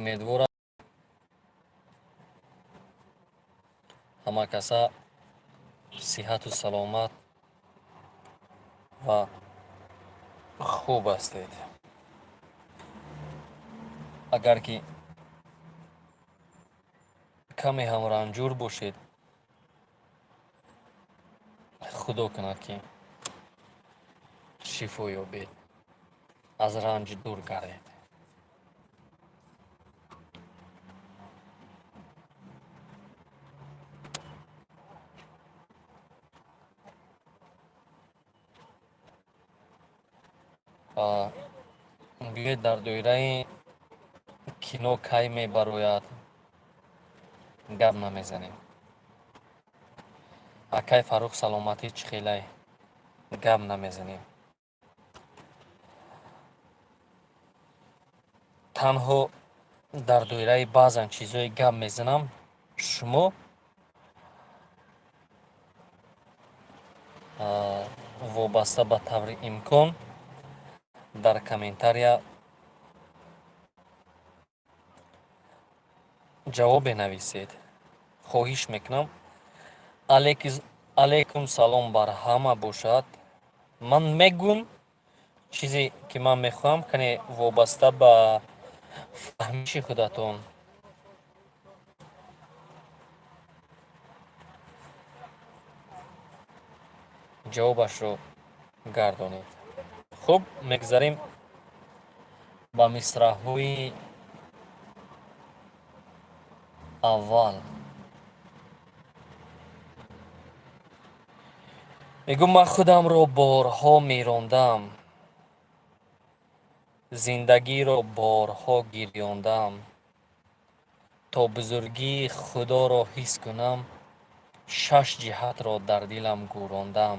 Умедворам, ҳама каса сиҳату саломат ва хуб ҳастед. Агар ки каме ҳам ранҷур бошед, Худо кунад, ки шифо ёбед, аз ранҷ дур гардед. Биёед, дар доираи кино кай мебарояд гап намезанем, акай Фаррух саломатӣ чӣ хелай гап намезанем. Танҳо дар доираи баъзан чизҳое гап мезанам, шумо вобаста ба таври имкон дар комментария ҷавобе нависед, хоҳиш мекунам. Алайкум салом бар ҳама бошад. Ман мегӯм чизе ки ман мехоҳам, кане вобаста ба фаҳмиши худатон ҷавобашро гардонед. Хуб, мегзарем ба мисраъҳои аввал. Мегӯм: ман худамро борҳо мерондам, зиндагиро борҳо гирёндам, то бузургии Худоро ҳис кунам, шаш ҷиҳатро дар дилам гӯрондам.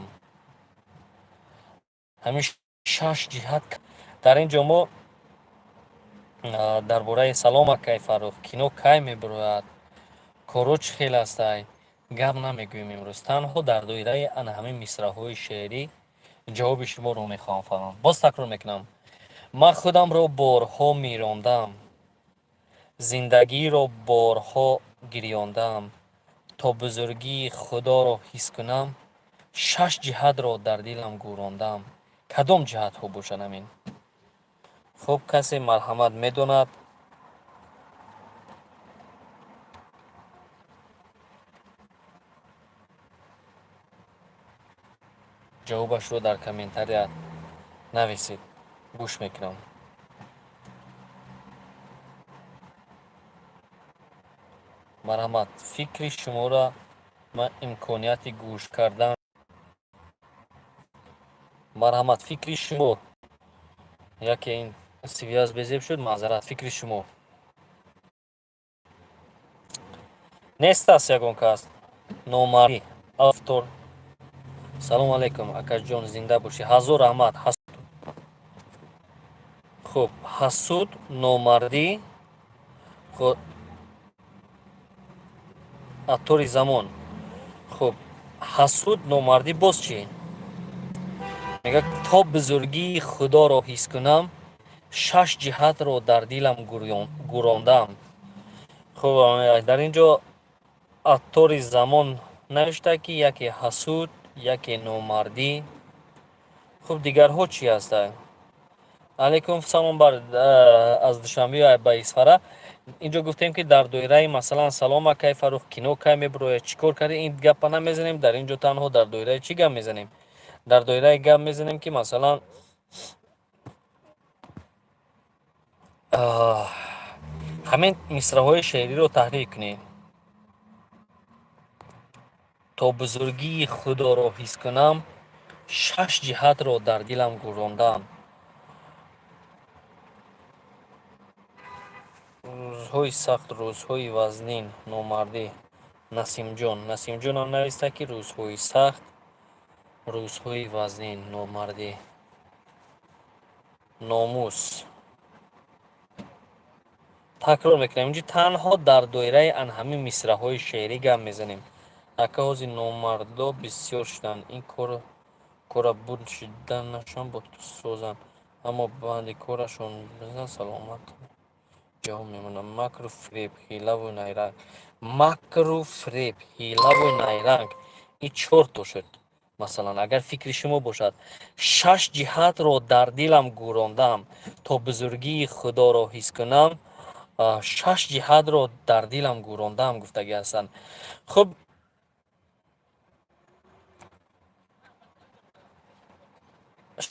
Ҳамин шаш ҷиҳат дар ин ҷо мо дар бораи «Салом, акай Фаррух, кино кай мебирояд, коро чӣ хел ҳастай» гап намегӯем имрӯз. Танҳо дар доираи ана ҳамин мисраъҳои шеърӣ ҷавоби шуморо мехоҳам фаҳмам. Боз такрор мекунам: ман худамро борҳо мерондам, зиндагиро борҳо гирёндам, то бузургии Худоро ҳис кунам, шаш ҷиҳатро дар дилам гӯрондам. Кадом ҷиҳатҳо бошад ҳамин? Хуб, касе, марҳамат, медонад, ҷавобашро дар комментария нависед, гӯш мекунам. Марҳамат, фикри шуморо ман имконияти гӯш кардан. Марҳамат, фикри шумо. Яке ин связь безеб шуд, маъзарат. Фикри шумо. Нест аст ягон кас? Номардӣ, автор. Салому алайкум, акаҷон, зинда бошӣ, ҳазор раҳмат. Хуб, ҳасуд, номардӣ, Аттори замон. Хуб, ҳасуд, номардӣ, боз чӣ мега? То бузургии Худоро ҳис кунам, шаш ҷиҳатро дар дилам гӯрондам. Хуб, дар ин ҷо Аттори замон навишта, ки яке ҳасуд, яке номардӣ. Хуб, дигарҳо чӣ ҳастанд? Алайкум салом бар аз Душанбе ба Исфара. Инҷо гуфтем, ки дар доираи, масалан, «Салом, акай Фаррух, кино кай мебирояд, чӣ кор кардӣ», ин гапа намезанем. Дар ин ҷо танҳо дар доираи чӣ гап мезанем? Дар доираи гап мезанем, ки масалан ҳамин мисраҳои шеъриро таҳлил кунем: то бузургии Худоро ҳис кунам, шаш ҷиҳатро дар дилам гӯрондам. Рӯзҳои сахт, рӯзҳои вазнин, номардӣ. Насимҷон, Насимҷонам нависта, ки рӯзҳои сахт, рӯзҳои вазнин, номардӣ, номус. Такрор мекунам, инҷо танҳо дар доираи ан ҳамин мисраъҳои шеърӣ гап мезанем. Ака, ҳозир номардо бисёр шуданд. Ин кора буд шиданашон бо ту созанд, аммо баъди корашон бизан. Саломат. Ҷавоб мемонам. Макру фиреб, ҳилаву найранг, макру фиреб, ҳилаву найранг, ин чорто шуд. Масалан, агар фикри шумо бошад, шаш ҷиҳатро дар дилам гӯрондам, то бузургии Худоро ҳис кунам, шаш ҷиҳатро дар дилам гӯрондам, гуфтагӣ ҳастанд. Хуб,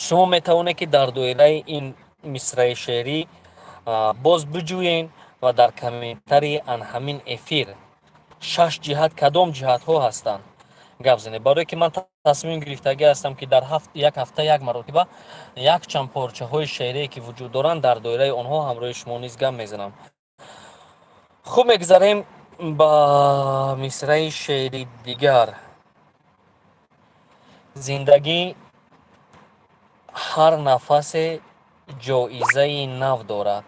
шумо метавонед, ки дар доираи ин мисраи шеърӣ боз биҷӯед ва дар комментарии ан ҳамин эфир шаш ҷиҳат кадом ҷиҳатҳо ҳастанд, гап занед. Барое ки ман тасмим гирифтагӣ ҳастам, ки дар як ҳафта як маротиба якчанд порчаҳои шеърие, ки вуҷуд доранд, дар доираи онҳо ҳамроҳи шумо низ гап мезанам. Хуб, мегузарем ба мисраи шеъри дигар. Зиндагӣ ҳар нафасе ҷоизаи нав дорад,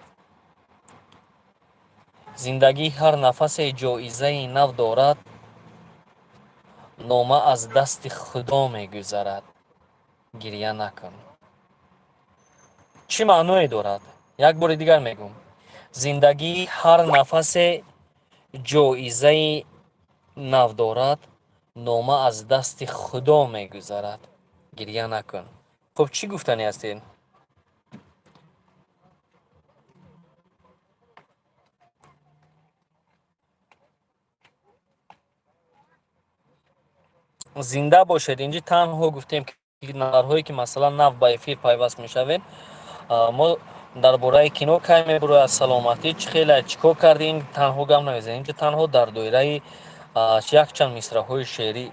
зиндагӣ ҳар нафасе ҷоизаи нав дорад, нома аз дасти Худо мегузарад, гиря накун. Чӣ маъное дорад? Як бори дигар мегӯм: зиндагӣ ҳар нафасе ҷоизаи нав дорад, нома аз дасти Худо мегузарад, гиря накун. Хуб, чӣ гуфтанӣ ҳастед? Зинда бошед. Инҷи танҳо гуфтем, ки нафарҳое, ки масалан нав ба эфир пайваст мешавед, мо дар бораи кино кай мебурояд, саломатӣ чӣ хела, чӣ кор кардӣ, ин танҳо гап намезанем. Инҷо танҳо дар доираи якчанд мисраҳои шеърӣ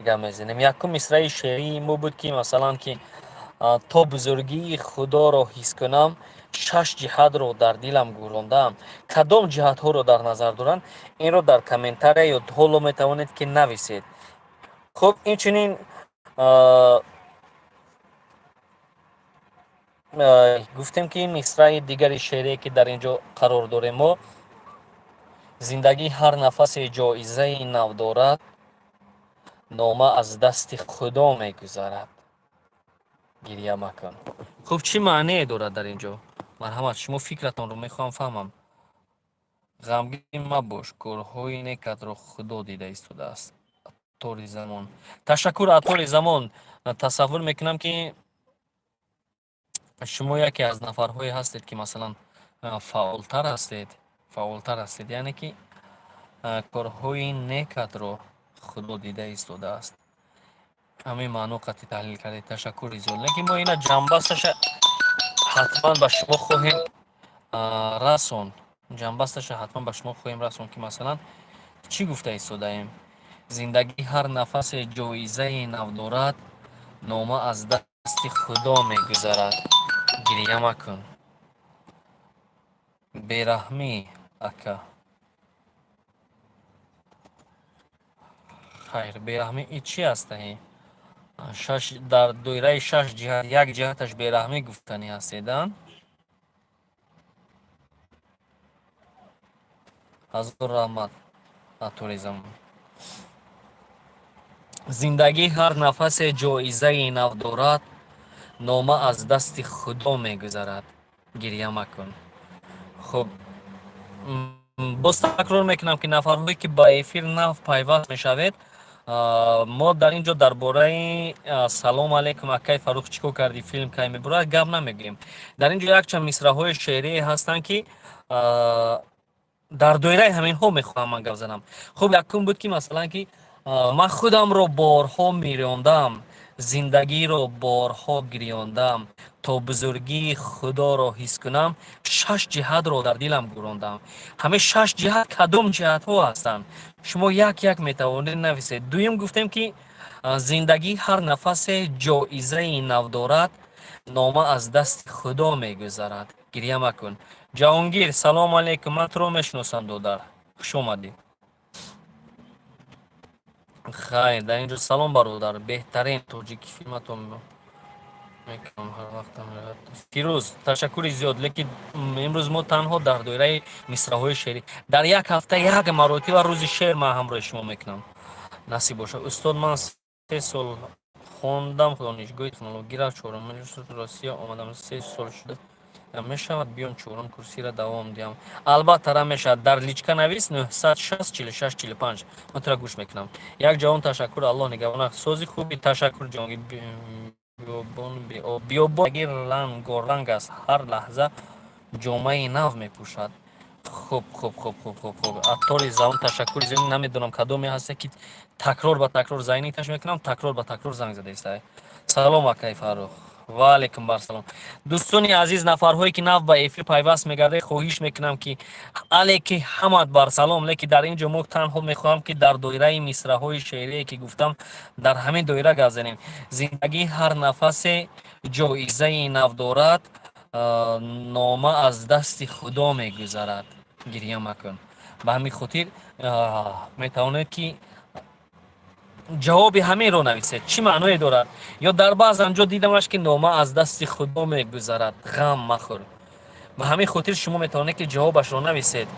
гап мезанем. Якум мисраи шеърии мо буд, ки масалан, ки то бузургии Худоро ҳис кунам, шаш ҷиҳатро дар дилам гӯрондаам. Кадом ҷиҳатҳоро дар назар доранд, инро дар комментария ё ҳоло метавонед, ки нависед. Хуб, инчунин гуфтем, ки мисраи дигари шеърие, ки дар ин ҷо қарор дорем мо: зиндагӣ ҳар нафасе ҷоизаи нав дорад, нома аз дасти Худо мегузарад, гиря макун. Хуб, чӣ маънее дорад дар ин ҷо? Марҳамат, шумо фикратонро мехоҳам фаҳмам. Ғамгин мабош, корҳои некатро Худо дида истодааст. Аттори замон, ташаккур. Аттори замон, тасаввур мекунам, ки шумо яке аз нафарҳое ҳастед, ки масалан фаъолтар ҳастед, фаъолтар ҳастед, яъне ки корҳои некатро Худо дида истодааст, ҳамин маъно қатъи таҳлил кардед. Ташаккури зиёд. Лекин мо ина ҷамъбасташа ҳатман ба шумо хоҳем расон, ҷамъбасташа ҳатман ба шумо хоҳем расон, ки масалан чӣ гуфта истодаем. Зиндагӣ ҳар нафасе ҷоизаи нав дорад, нома аз дасти Худо мегузарад, гиря макун. Бераҳмӣ, ака, хайр, бераҳмӣ и чӣ астаи? Шаш, дар доираи шаш ҷиҳат як ҷиҳаташ бераҳмӣ гуфтанӣ ҳастед, а? Ҳазор раҳмат, аттори замон. Зиндагӣ ҳар нафасе ҷоизаи нав дорад, нома аз дасти Худо мегузарад, гиря макун. Хуб, боз такрор мекунам, ки нафарҳое, ки ба эфир нав пайваст мешавед, мо дар ин ҷо дар бораи «Салом алейкум, акай Фаррух, чӣ кор кардӣ, филм кай мебурад» гап намегӯем. Дар ин ҷо якчанд мисраҳои шеърие ҳастанд, ки дар доираи ҳаминҳо мехоҳам ман гап занам. Хуб, якум буд, ки масалан, ки ман худамро борҳо мирёндам, зиндагиро борҳо гирёндам, то бузургии Худоро ҳис кунам, шаш ҷиҳатро дар дилам гӯрондам. Ҳамин шаш ҷиҳат кадом ҷиҳатҳо ҳастанд, шумо як як метавонед нависед. Дуюм, гуфтем, ки зиндагӣ ҳар нафасе ҷоизаи нав дорад, нома аз дасти Худо мегузарад, гиря макун. Ҷаҳонгир, салому алейкум, ман туро мешиносам, додар, хуш омадӣ. Хайр, дар ин ҷо салом, бародар, беҳтарин тоҷики, филматон мекунам ҳар вақтам. Фирӯз, ташаккури зиёд. Лекин имрӯз мо танҳо дар доираи мисраҳои шеърӣ, дар як ҳафта як маротиба рӯзи шеър ман ҳамроҳи шумо мекунам, насиб бошад. Устод, ман 3 сол хондам, донишгоҳи технологияро чорум, Россия омадам, 3 сол шуда. Мешавад биём, чорум курсиро давом диҳам? Албатта, ра мешавад. Дар личка навис: 960 46 45. Ман тура гӯш мекунам. Як ҷавон, ташаккур, Аллоҳ нигаҳбона. Сози хуби, ташаккур, ҷонги биёбон рангоранг аст, ҳар лаҳза ҷомаи нав мепӯшад. Хуб, хуб, хуб, хуб, хуб, хуб. Аттори завон, ташаккури зиёд. Намедонам, кадоме ҳаста, ки такрор ба такрор зайниташ мекунам, такрор ба такрор занг задаистай. Салом, акай Фаррух. Ва алайкум барсалом. Дӯстони азиз, нафарҳое ки нав ба эфир пайваст мегардед, хоҳиш мекунам, ки алеки ҳамат бар салом, лекин дар ин ҷо мо танҳо мехоҳам, ки дар доираи мисраҳои шеърие, ки гуфтам, дар ҳамин доира гап занем. Зиндагӣ ҳар нафасе ҷоизаи нав дорад, нома аз дасти Худо мегузарад, гирья макун. Ба ҳамин хотир метавонед, ки ҷавоби ҳаминро нависед, чӣ маъное дорад. Ё дар баъзан ҷо дидамаш, ки нома аз дасти Худо мегузарад, ғам махӯр. Ба ҳамин хотир шумо метавонед, ки ҷавобашро нависед.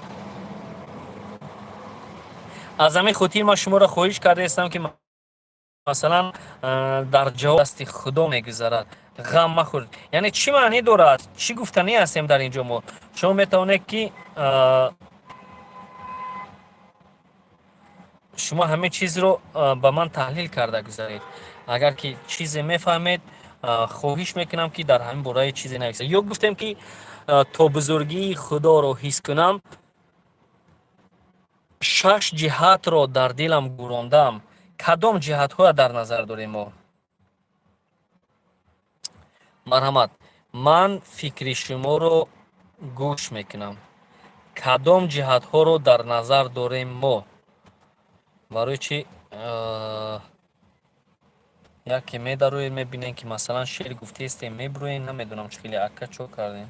Аз ҳамин хотир ман шуморо хоҳиш кардаистам, ки масалан дар ҷавоб дасти Худо мегузарад, ғам махӯр, яъне чӣ маънӣ дорад, чӣ гуфтанӣ ҳастем дар ин ҷо мо. Шумо метавонед, ки шумо ҳамин чизро ба ман таҳлил карда гузаред. Агар ки чизе мефаҳмед, хоҳиш мекунам, ки дар ҳамин бораи чизе нависед. Ё гуфтем, ки то бузургии Худоро ҳис кунам, шаш ҷиҳатро дар дилам гӯрондам. Кадом ҷиҳатҳоя дар назар дорем мо? Марҳамат, ман фикри шуморо гӯш мекунам. Кадом ҷиҳатҳоро дар назар дорем мо? Барои чи яке медароед, мебинем, ки масалан шеър гуфтаистем, мебуроем, намедонам, чӣ хеле. Ака, чо кардем?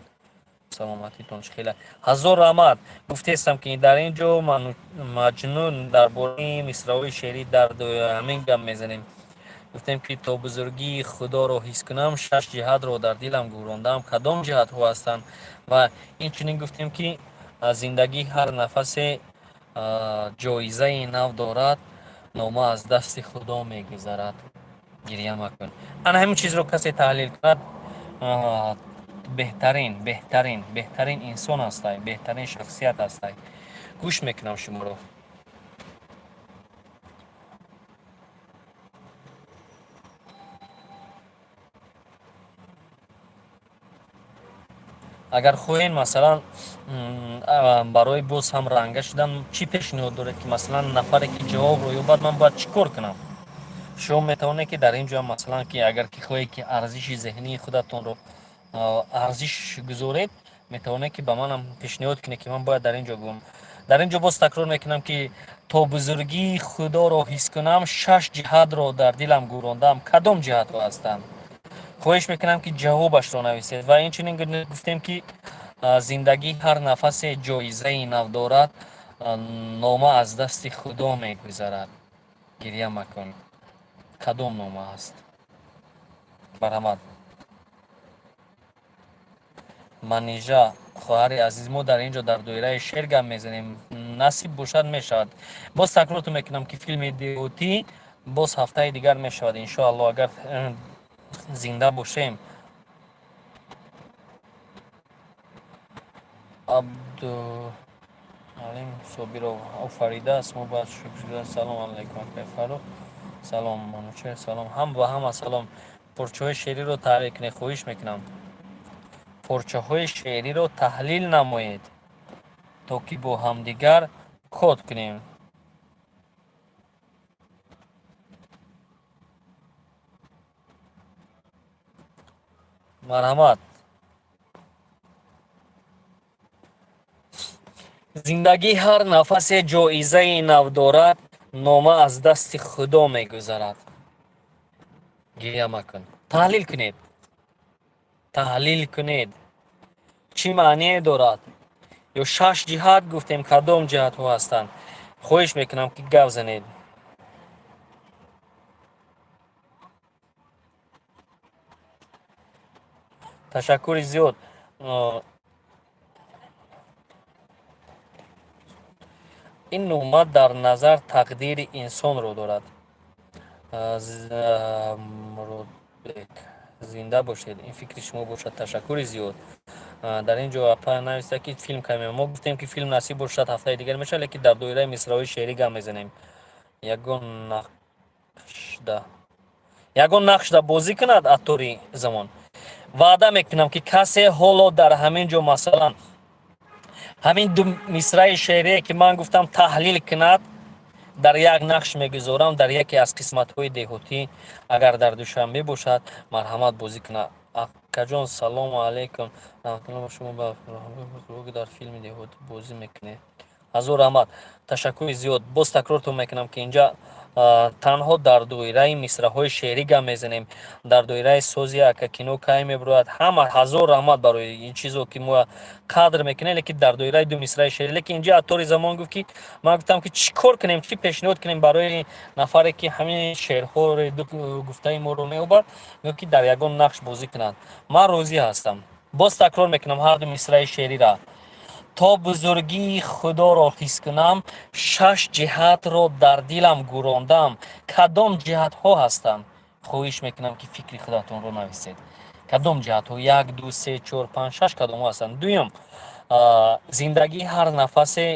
Саломатитон чӣ хеле? Ҳазор раҳмат. Гуфтаистам, ки дар ин ҷо маҷнун дар бораи мисраҳои шеърӣ дар ҳамин гап мезанем. Гуфтем, ки то бузургии Худоро ҳис кунам, шаш ҷиҳатро дар дилам гӯрондам. Кадом ҷиҳатҳо ҳастанд? Ва инчунин гуфтем, ки зиндагӣ ҳар нафасе ҷоизаи нав дорад, нома аз дасти Худо мегузарад, гирья макун. Ана ҳамин чизро касе таҳлил кунад, беҳтарин, беҳтарин, беҳтарин инсон ҳастай, беҳтарин шахсият ҳастай. Гӯш мекунам шуморо. Агар хоҳем, масалан, барои боз ҳам ранга шудан чӣ пешниҳод доред, ки масалан нафаре ки ҷавобро ёбад, ман бояд чӣ кор кунам? Шумо метавонед, ки дар ин ҷо масалан, ки агар ки хоҳед, ки арзиши зеҳнии худатонро арзиш гузоред, метавонед, ки ба манам пешниҳод кунед, ки ман бояд дар ин ҷо гӯям. Дар ин ҷо боз такрор мекунам, ки то бузургии Худоро ҳис кунам, шаш ҷиҳатро дар дилам гӯрондам. Кадом ҷиҳатҳо ҳастанд? Хоҳиш мекунам, ки ҷавобашро нависед. Ва инчунин гуфтем, ки зиндагӣ ҳар нафасе ҷоизаи нав дорад, нома аз дасти Худо мегузарад, гирья макун. Кадом нома аст? Марҳамат, Манижа, хоҳари азиз. Мо дар ин ҷо дар доираи шеър гап мезанем. Насиб бошад, мешавад. Боз такрортон мекунам, ки филми деҳотӣ боз ҳафтаи дигар мешавад, иншоалло, агар зинда бошем. Абдуалим Собиров офарида аст, мо бояд шукр. Салом алайкум, акай Фаррух. Салом, Манучер, салом ҳам ба ҳама, салом. Порчаҳои шеъриро таҳлил кунед, хоҳиш мекунам. Порчаҳои шеъриро таҳлил намоед, то ки бо ҳамдигар код кунем. Марҳамат. Зиндагӣ ҳар нафасе ҷоизаи нав дорад, нома аз дасти Худо мегузарад, гиря макун. Таҳлил кунед, таҳлил кунед, чӣ маъние дорад. Ё шаш ҷиҳат гуфтем, кадом ҷиҳатҳо ҳастанд? Хоҳиш мекунам, ки гап занед. Ташаккури зиёд. Ин нома дар назар тақдири инсонро дорад. Муродбек, зинда бошед. Ин фикри шумо бошад. Ташаккури зиёд. Дар ин ҷо апа нависта, ки филм каме. Мо гуфтем, ки филм насиб бошад, ҳафтаи дигар мешавад, лекин дар доираи мисраҳои шеърӣ гап мезанем. Ягон нақшда бозӣ кунад Аттори Замон. Ваъда мекунам, ки касе ҳоло дар ҳамин ҷо, масалан, ҳамин ду мисраи шеърие, ки ман гуфтам, таҳлил кунад, дар як нақш мегузорам дар яке аз қисматҳои деҳотӣ. Агар дар Душанбе бошад, марҳамат, бозӣ кунад. Акаҷон, салому алайкум, раҳматулло. Шумо ба дар филми деҳотӣ бозӣ мекунед. Ҳазор раҳмат, ташаккури зиёд. Боз такрортон мекунам, ки инҷа танҳо дар доираи мисраҳои шеърӣ гап мезанем, дар доираи сози ака кино кай мебирояд. Ҳама ҳазор раҳмат барои ин чизо, ки мо қадр мекунем, лекин дар доираи ду мисраи шеърӣ. Лекин инҷа Аттори Замон гуфт, ки ман гуфтам, ки чӣ кор кунем, чӣ пешниҳод кунем барои нафаре, ки ҳамин шеърҳои гуфтаи моро меёбад, ё ки дар ягон нақш бозӣ кунад. Ман розӣ ҳастам. Боз такрор мекунам ҳарду мисраи шеъриро: то бузургии Худоро ҳис кунам, шаш ҷиҳатро дар дилам гӯрондам. Кадом ҷиҳатҳо ҳастанд? Хоҳиш мекунам, ки фикри худатонро нависед. Кадом ҷиҳатҳо? Як, ду, се, чор, панҷ, шаш. Кадомҳо ҳастанд? Дуюм: зиндагӣ ҳар нафасе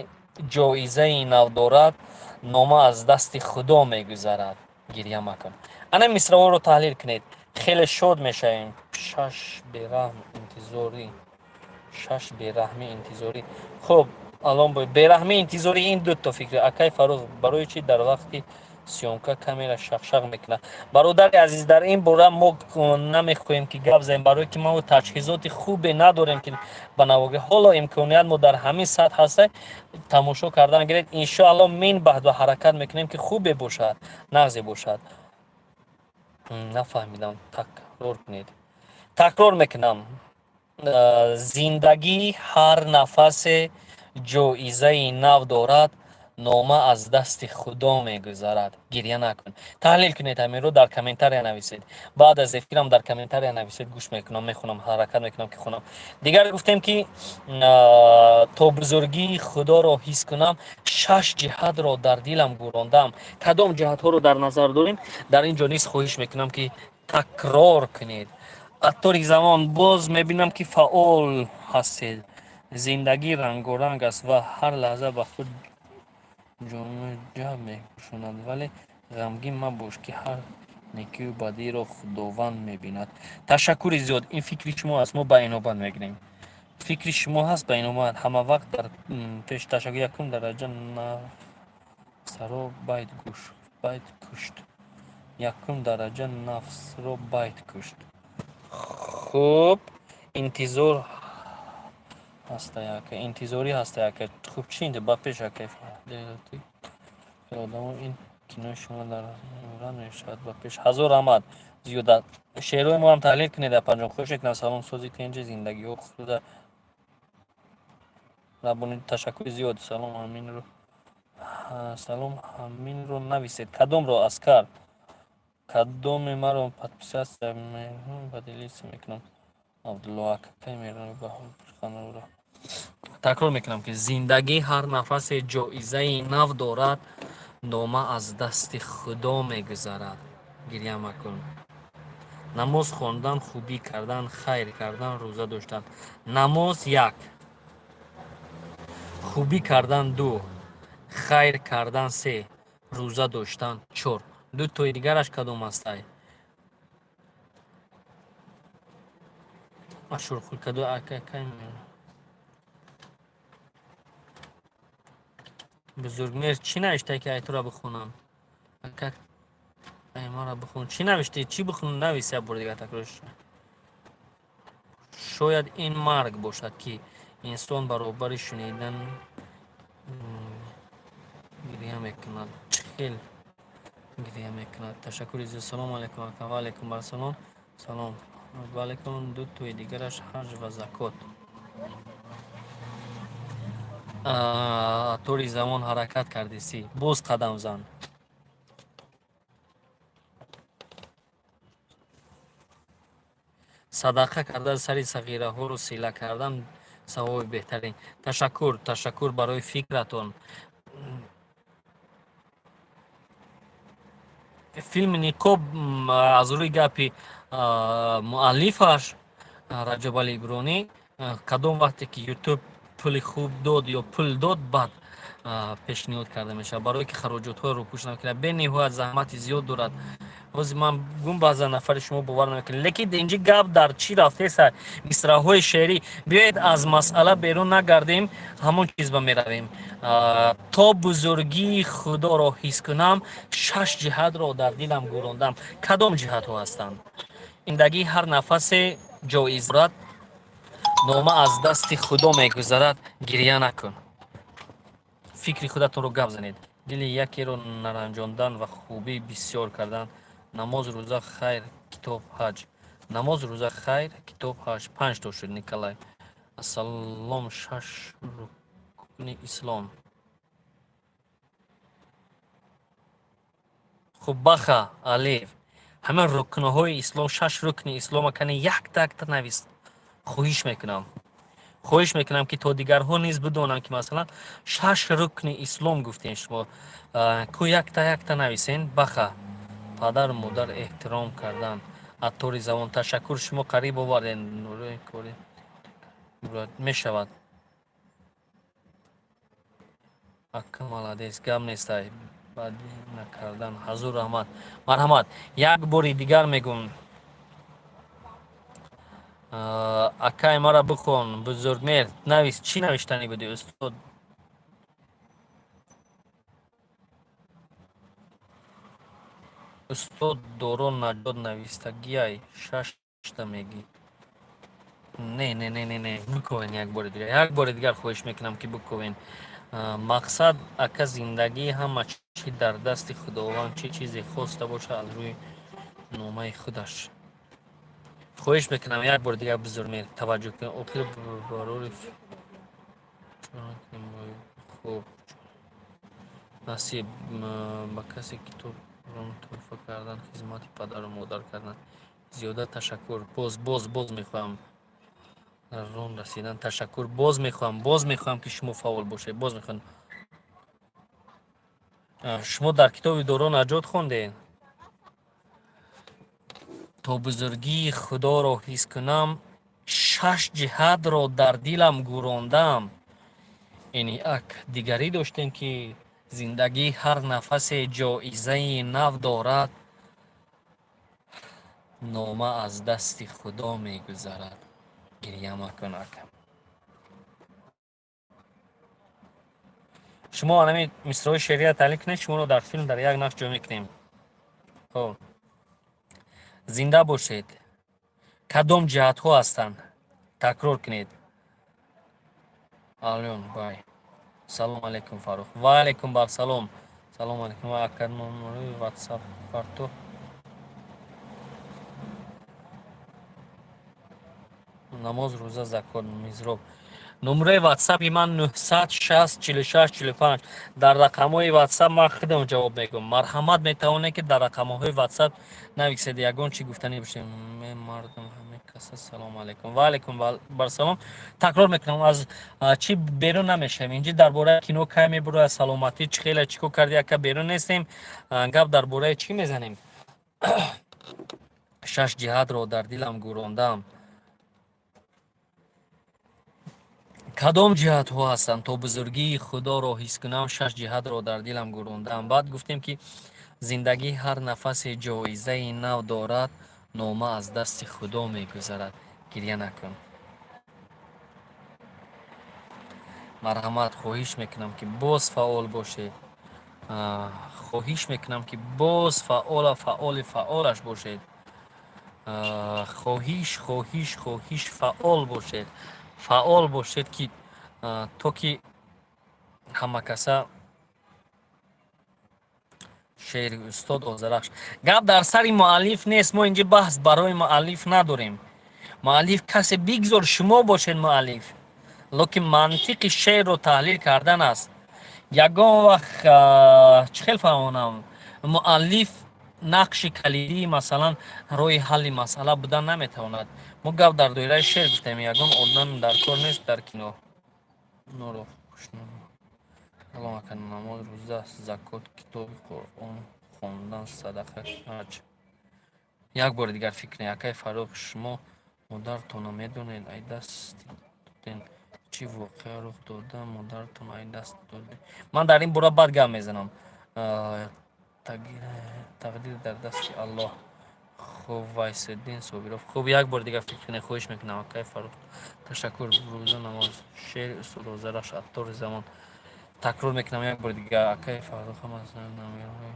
ҷоизаи нав дорад, нома аз дасти Худо мегузарад, гиря макун. Ана мисраҳоро таҳлил кунед, хеле шод мешавем. Шаш бераҳм интизорӣ, шаш бераҳмӣ интизорӣ. Хуб, алон бераҳмӣ интизорӣ, ин дуто фикр. Акай Фарух, барои чӣ дар вақти съёмка камера шақшақ мекунад? Бародари азиз, дар ин бора мо намехоҳем, ки гап занем, барое ки мо таҷҳизоти хубе надорем, ки ба навоги. Ҳоло имконият мо дар ҳамин сатҳ ҳаста, тамошо кардан гиред. Иншоалло, мин баъд ба ҳаракат мекунем, ки хубе бошад, нағзе бошад. Нафаҳмидам, такрор кунед. Такрор мекунам: зиндагӣ ҳар нафасе ҷоизаи нав дорад, нома аз дасти Худо мегузарад, гиря накун. Таҳлил кунед ҳаминро, дар комментария нависед. Баъд аз эфирам дар комментария нависед, гӯш мекунам, мехонам, ҳаракат мекунам, ки хонам. Дигар гуфтем, ки то бузургии Худоро ҳис кунам, шаш ҷиҳатро дар дилам гӯрондам. Кадом ҷиҳатҳоро дар назар дорем? Дар ин ҷо низ хоҳиш мекунам, ки такрор кунед. Аттори Замон, боз мебинам, ки фаъол ҳастед. Зиндагӣ рангоранг аст ва ҳар лаҳза ба худ ҷомаи мепӯшонад, вале ғамгин мабош, ки ҳар некию бадиро Худованд мебинад. Ташаккури зиёд. Ин фикри шумо аст, мо ба инобат мегирем. Фикри шумо ҳаст, ба инобат ҳама вақт дар пеш. Ташаккур. Якум дараҷа нафсаро байт байт кушт, якум дараҷа нафсро байт кушт. Хуб, интизор ҳаста яка, интизорӣ ҳаста яка. Хуб, чӣ ба пеш, ака? Одамо, ин кинои шумо дар мешавад. Ба пеш, ҳазор раҳмат зиёда. Шеърҳои моам таҳлил кунед, апаҷон, хуш мекунам. Салом, сози тинҷи, зиндагиҳо худа рабони. Ташаккури зиёд. Салом, ҳаминро, салом, ҳаминро нависед. Кадомро, Аскар? Кадоме маро подписаться, поделиться мекунам? Абдулло акакай меро. Такрор мекунам, ки зиндагӣ ҳар нафасе ҷоизаи нав дорад, нома аз дасти Худо мегузарад, гиря макун. Намоз хондан, хубӣ кардан, хайр кардан, рӯза доштан. Намоз як, хубӣ кардан ду, хайр кардан се, рӯза доштан чор. Ду тои дигараш кадом ҳастай? Ашурхул кадо акакай? Бузургмер, чӣ навиштае, ки айтура бихонам? Ака, аймара бихон. Чӣ навиштӣ? Чӣ бихонам? Навис як бор дигар, такрорш. Шояд ин марг бошад, ки инсон баробари шунидан гиря мекунад. Чӣ хел гиря мекунад? Ташаккури зиёд. Салому алайкум, ака. Ва алайкум ассалом. Салом ва алайкум. Ду тои дигараш ҳаҷ ва закот. Тори Замон, ҳаракат кардисӣ, боз қадам зан. Садақа карда, сари сағираҳоро сила кардан савоби беҳтарин. Ташаккур, ташаккур барои фикратон. Филми «Никоб», аз рӯи гапи муаллифаш Раҷабали Ибронӣ. Кадом вақте ки Ютуб пули хуб дод ё пул дод, баъд пешниҳод карда мешавад, барое ки хароҷотҳоро рӯпӯш намекунад. Бениҳоят заҳмати зиёд дорад. Ҳозир ман гум, баъзан нафари шумо бовар намекунед, лекин инҷи гап дар чӣ рафтеса? Мисраъҳои шеърӣ. Биёед, аз масъала берун нагардем, ҳамон чиз ба меравем. То бузургии Худоро ҳис кунам, шаш ҷиҳатро дар дилам гӯрондам. Кадом ҷиҳатҳо ҳастанд? Зиндагӣ ҳар нафасе ҷоиз дорад, нома аз дасти Худо мегузарад, гиря накун. Фикри худатонро гап занед. Дили якеро наранҷондан ва хубӣ бисёр кардан, намоз, рӯза, хайр, китоб, ҳаҷ. Намоз, рӯза, хайр, китоб, ҳаҷ, панҷ то шуд. Николай, ассалом. Шаш рукни ислом. Хуб, Баха Алиев, ҳама рукнҳои ислом, шаш рукни ислома кани якта якта навис. Хоҳиш мекунам, хоҳиш мекунам, ки то дигарҳо низ бидонанд, ки масалан шаш рукни ислом гуфтем, шумо ку якта якта нависен. Баха, падару модар эҳтиром кардан. Аттори забон, ташаккур, шумо қариб оварден. Мешавад, ака, молодец, гап нестай. Бадӣ накардан. Ҳазур раҳмат, марҳамат. Як бори дигар мегӯм, акай, мара бихон. Бузургмер, навис, чӣ навиштанӣ будӣ, устод? Устод Доро Наҷот навистагиай, шашта мегӣ. Не, не, не, не, не, биковен як бори дигар, як бори дигар хоҳиш мекунам, ки биковен. Мақсад, ака, зиндагӣ ҳама чӣ дар дасти Худованд, чӣ чизе хоста бошад, аз рӯи номаи худаш. Хоҳиш мекунам, як бори дигар, бузургмер, таваҷҷӯҳ кунед. Охир барори хуб насиб ба касе китоб туҳфа кардан, хизмати падару модар кардан. Зиёда ташаккур. Боз, боз, боз мехоҳам рон расидан. Ташаккур. Боз мехоҳам, боз мехоҳам, ки шумо фаъол бошед. Боз мехоҳам. Шумо дар китоби Доро Наҷот хондед? То бузургии Худоро ҳис кунам, шаш ҷиҳатро дар дилам гӯрондам. Ин як дигарӣ доштем, ки зиндагӣ ҳар нафасе ҷоизаи нав дорад, нома аз дасти Худо мегузарад, гиря макун, ака. Шумо анами мисраҳои шеърия таҳлил кунед, шуморо дар филм дар як нақш ҷой мекунем. Хоб, зинда бошед. Кадом ҷиҳатҳо ҳастанд? Такрор кунед. Алён бай, салом алейкум, Фаррух. Ва алейкум барсалом. Салом алейкум, ака, номери Ватсап парту. Намоз, рӯза, закот, мизроб. Номраи Ватсапи ман 960 46 45. Дар рақамҳои Ватсап ман худам ҷавоб мегӯям. Марҳамат, метавонед, ки дар рақамҳои Ватсап нависед, ягон чӣ гуфтанӣ бошед. Мардум, ҳама каса салому алайкум. Ва алайкум барсалом. Такрор мекунам, аз чӣ берун намешавем. Инҷи дар бораи кино кай мебурояд, саломатӣ чӣ хела, чӣ кор карди, ака, берун нестем. Гап дар бораи чӣ мезанем? Шаш ҷиҳатро дар дилам гӯрондам. Кадом ҷиҳатҳо ҳастанд? То бузургии Худоро ҳис кунам, шаш ҷиҳатро дар дилам гӯрондам. Баъд гуфтем, ки зиндагӣ ҳар нафасе ҷоизаи нав дорад, нома аз дасти Худо мегузарад, гиря накун. Марҳамат, хоҳиш мекунам, ки боз фаъол бошед. Хоҳиш мекунам, ки боз фаъола, фаъоли фаъолаш бошед. Хоҳиш, хоҳиш, хоҳиш, фаъол бошед, фаъол бошед, ки то ки ҳама каса шеъри устод Озарахш. Гап дар сари муаллиф нест, мо инҷа баҳс барои муаллиф надорем. Муаллиф касе бигзор, шумо бошед муаллиф, лекин мантиқи шеърро таҳлил кардан аст. Ягон вақт, чӣ хел фаҳмонам, муаллиф нақши калидии, масалан, роҳи ҳалли масъала будан наметавонад. Мо гап дар доираи шеър гуфтем, ягон одам дар кор нест дар кино. Салом, ака. Намоз, рӯза, закот, китоби Қуръон хондан, садақа, ҳаҷ. Як бори дигар фикр кунед. Акаи Фаррух, шумо модаратонро медонед? Ай дасти Фурӯхтем, чӣ воқеа рух дода, модаратон ай даст додед? Ман дар ин бора баъд гап мезанам. Тақдир дар дасти Аллоҳ. Хуб, Вайсиддин Собиров, хуб, як бори дигар фикр кунед, хоҳиш мекунам. Акай Фаррух, ташаккур. Рӯза, намоз, шеъри устод Озарахш, Аттори замон. Такрор мекунам як бори дигар. Акай Фаррух ҳам аз намерои.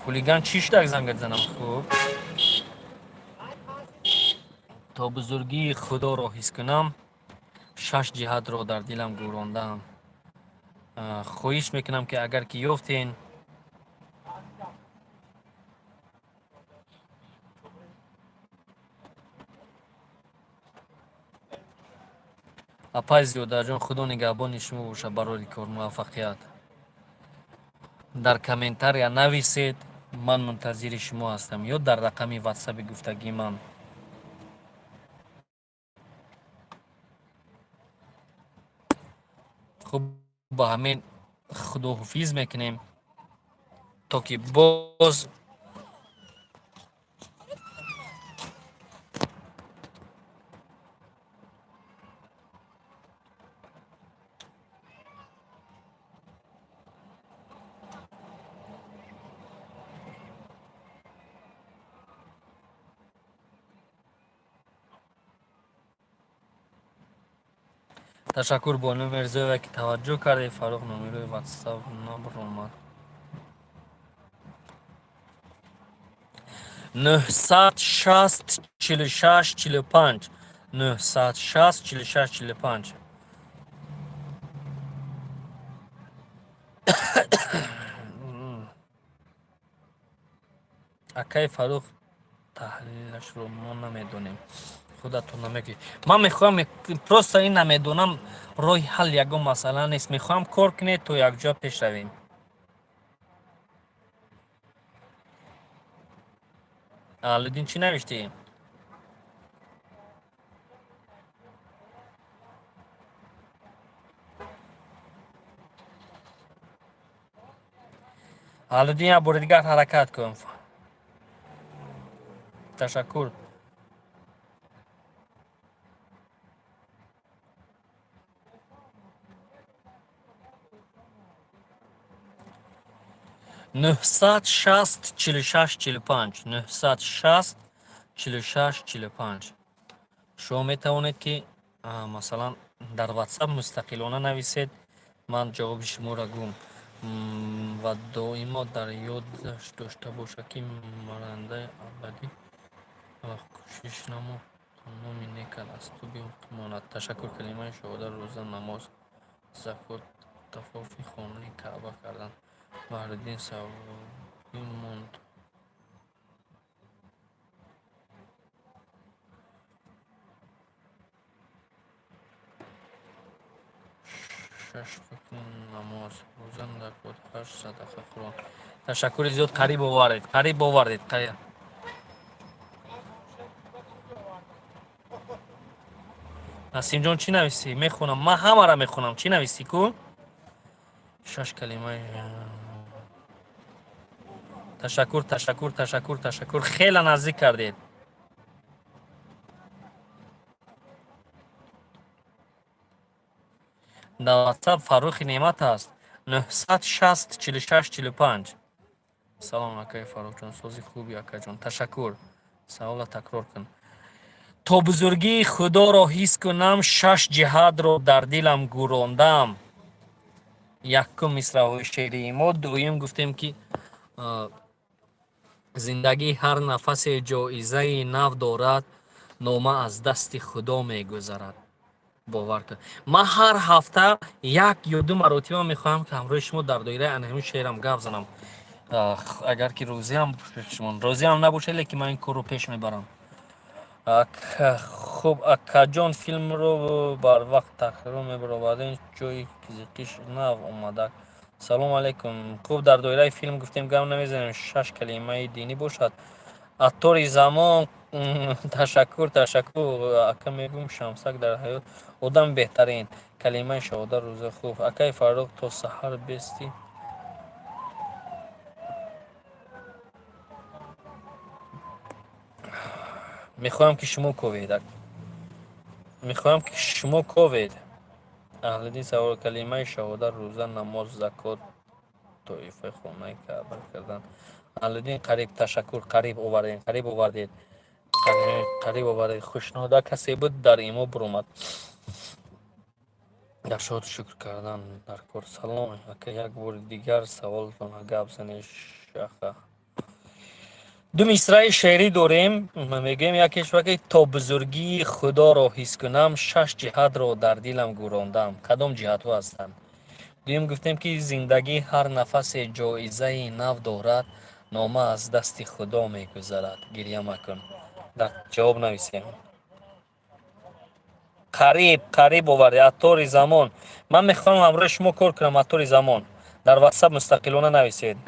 Хулиган чӣ шуда, зангат занам? Хуб, то бузургии Худоро ҳис кунам, шаш ҷиҳатро дар дилам гӯрондаам. Хоҳиш мекунам, ки агар ки ёфтен, апай Зиёдаҷон, Худо нигаҳбони шумо бошад, барори кор муваффақият. Дар комментария нависед, ман мунтазири шумо ҳастам, ё дар рақами ватсаби гуфтагии ман. Хуб, ба ҳамин худоҳофиз мекунем, то ки боз. Ташаккур, Бону Мирзоева, ки таваҷҷӯҳ кардед. Фаррух, номерои ватсап набаромад. 960 46 45, 960 46 45. Акаи Фаррух, таҳлилашро мо намедонем, худатон намегӯед. Ман мехоҳам просто ин намедонам, роҳи ҳал ягон масъала нест. Мехоҳам кор кунед, то якҷоя пеш равем. Алиддин, чӣ навиштӣ? Алиддин, як бори дигар ҳаракат кун. Ташаккур. 960 46 45, 960 46 45. Шумо метавонед, ки масалан дар ватсап мустақилона нависед, ман ҷавоби шуморо гум. Ва доимо дар ёдаш дошта бошад, ки марандаи абадӣ ва кӯшиш намо, то номи некат аз ту боқӣ монад. Ташаккур. Калимаи шоҳода, рӯза, намоз, закот, тафофи хонаи Каъба кардан. Баҳриддин савобӣ монд. Шаш рукни намоз: рӯза, закот, ҳаҷ, садақа, Қуръон. Ташаккури зиёд. Қариб овардед, қариб овардед. Насимҷон, чӣ нависӣ? Мехонам, ман ҳамаро мехонам. Чӣ нависӣ ку? Шаш калимаи. Ташаккур, ташаккур, ташаккур, ташаккур. Хеле наздик кардед. Дар ватсап Фаррухи Неъмат аст, 960 46 45. Салом, акаи Фаррухҷон, сози хуби, акаҷон. Ташаккур. Савола такрор кун. То бузургии Худоро ҳис кунам, шаш ҷиҳатро дар дилам гӯрондам. Якум мисраҳои шеърии мо. Дуюм гуфтем, ки зиндагӣ ҳар нафасе ҷоизаи нав дорад, нома аз дасти Худо мегузарад. Бовар кун, ман ҳар ҳафта як ё ду маротиба мехоҳам, ки ҳамроҳи шумо дар доираи ана ҳамин шеърам гап занам. Агар ки розиам, шумо розиам набошед, лекин ман ин корро пеш мебарам. Хуб, акаҷон, филмро барвақт такрор мебаровардем, ҷои қизиқиш нав омада. Салому алайкум. Хуб, дар доираи филм гуфтем, гап намезанем. Шаш калимаи динӣ бошад. Аттори замон, ташаккур, ташаккур. Ака, мегӯм, Шамсак дар ҳаёт одами беҳтарин. Калимаи шаҳода, рӯза. Хуб, акаи Фаррух, то саҳар бести. Мехоҳам, ки шумо ковед, мехоҳам, ки шумо ковед. Аҳлиддин савол: калимаи шаҳодат, рӯза, намоз, закот, тоифаи хонаи Каъба кардан. Аҳлиддин, қариб, ташаккур, қариб овардед, қариб овардед, қариб овардед. Хушнуда касе буд, дар имо буромад. Дар шод шукр кардан дар кор. Салом, ака, як бори дигар саволатонро гап занед. Шаха, ду мисраи шеърӣ дорем, мегӯем. Якеш ки то бузургии Худоро ҳис кунам, шаш ҷиҳатро дар дилам гӯрондам. Кадом ҷиҳатҳо ҳастанд? Дуюм, гуфтем, ки зиндагӣ ҳар нафасе ҷоизаи нав дорад, нома аз дасти Худо мегузарад, гиря макун. Дар ҷавоб нависем. Қариб, қариб овард. Аттори замон, ман мехоҳам ҳамроҳи шумо кор кунам. Аттори замон, дар Ватсап мустақилона нависед.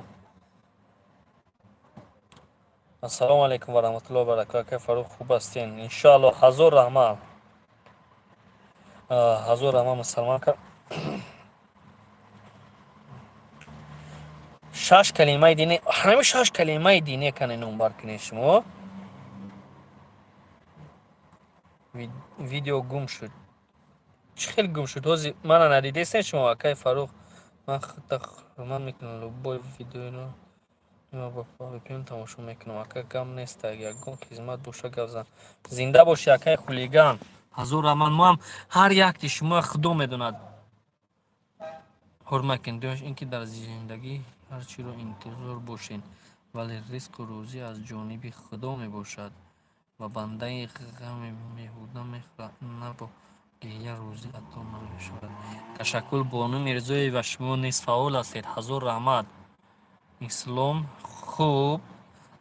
Ассалому алайкум ва раҳматуллоҳи ва баракатуҳ, ака Фарух, хуб ҳастен? Иншоалло. Ҳазор раҳмат, ҳазор раҳмат. Мусалман, шаш калимаи динӣ, ҳамин шаш калимаи динӣ кане номбар кунед шумо. Видео гум шуд. Чӣ хел гум шуд? Ҳозир мана надидестен шумо, акаи Фарух. Ман худта ҳурмат мекунам, любой видеоро VPN тамошо мекунам. Ака, гам неста, ягон хизмат боша, гап зан. Зинда бошӣ, акаи Хулиган, ҳазор раҳмат. Моам ҳар якти шумо, Худо медонад, ҳурмат кунед. Дуюмаш ин ки дар зиндагӣ ҳар чиро интизор бошед, вале ризқу рӯзӣ аз ҷониби Худо мебошад ва бандаи ғами беҳуда мехӯрад, на бо гиря рӯзӣ ато намешавад. Ташаккур, бону Мирзоева, шумо низ фаъол ҳастед, ҳазор раҳмат. Ислом, хуб,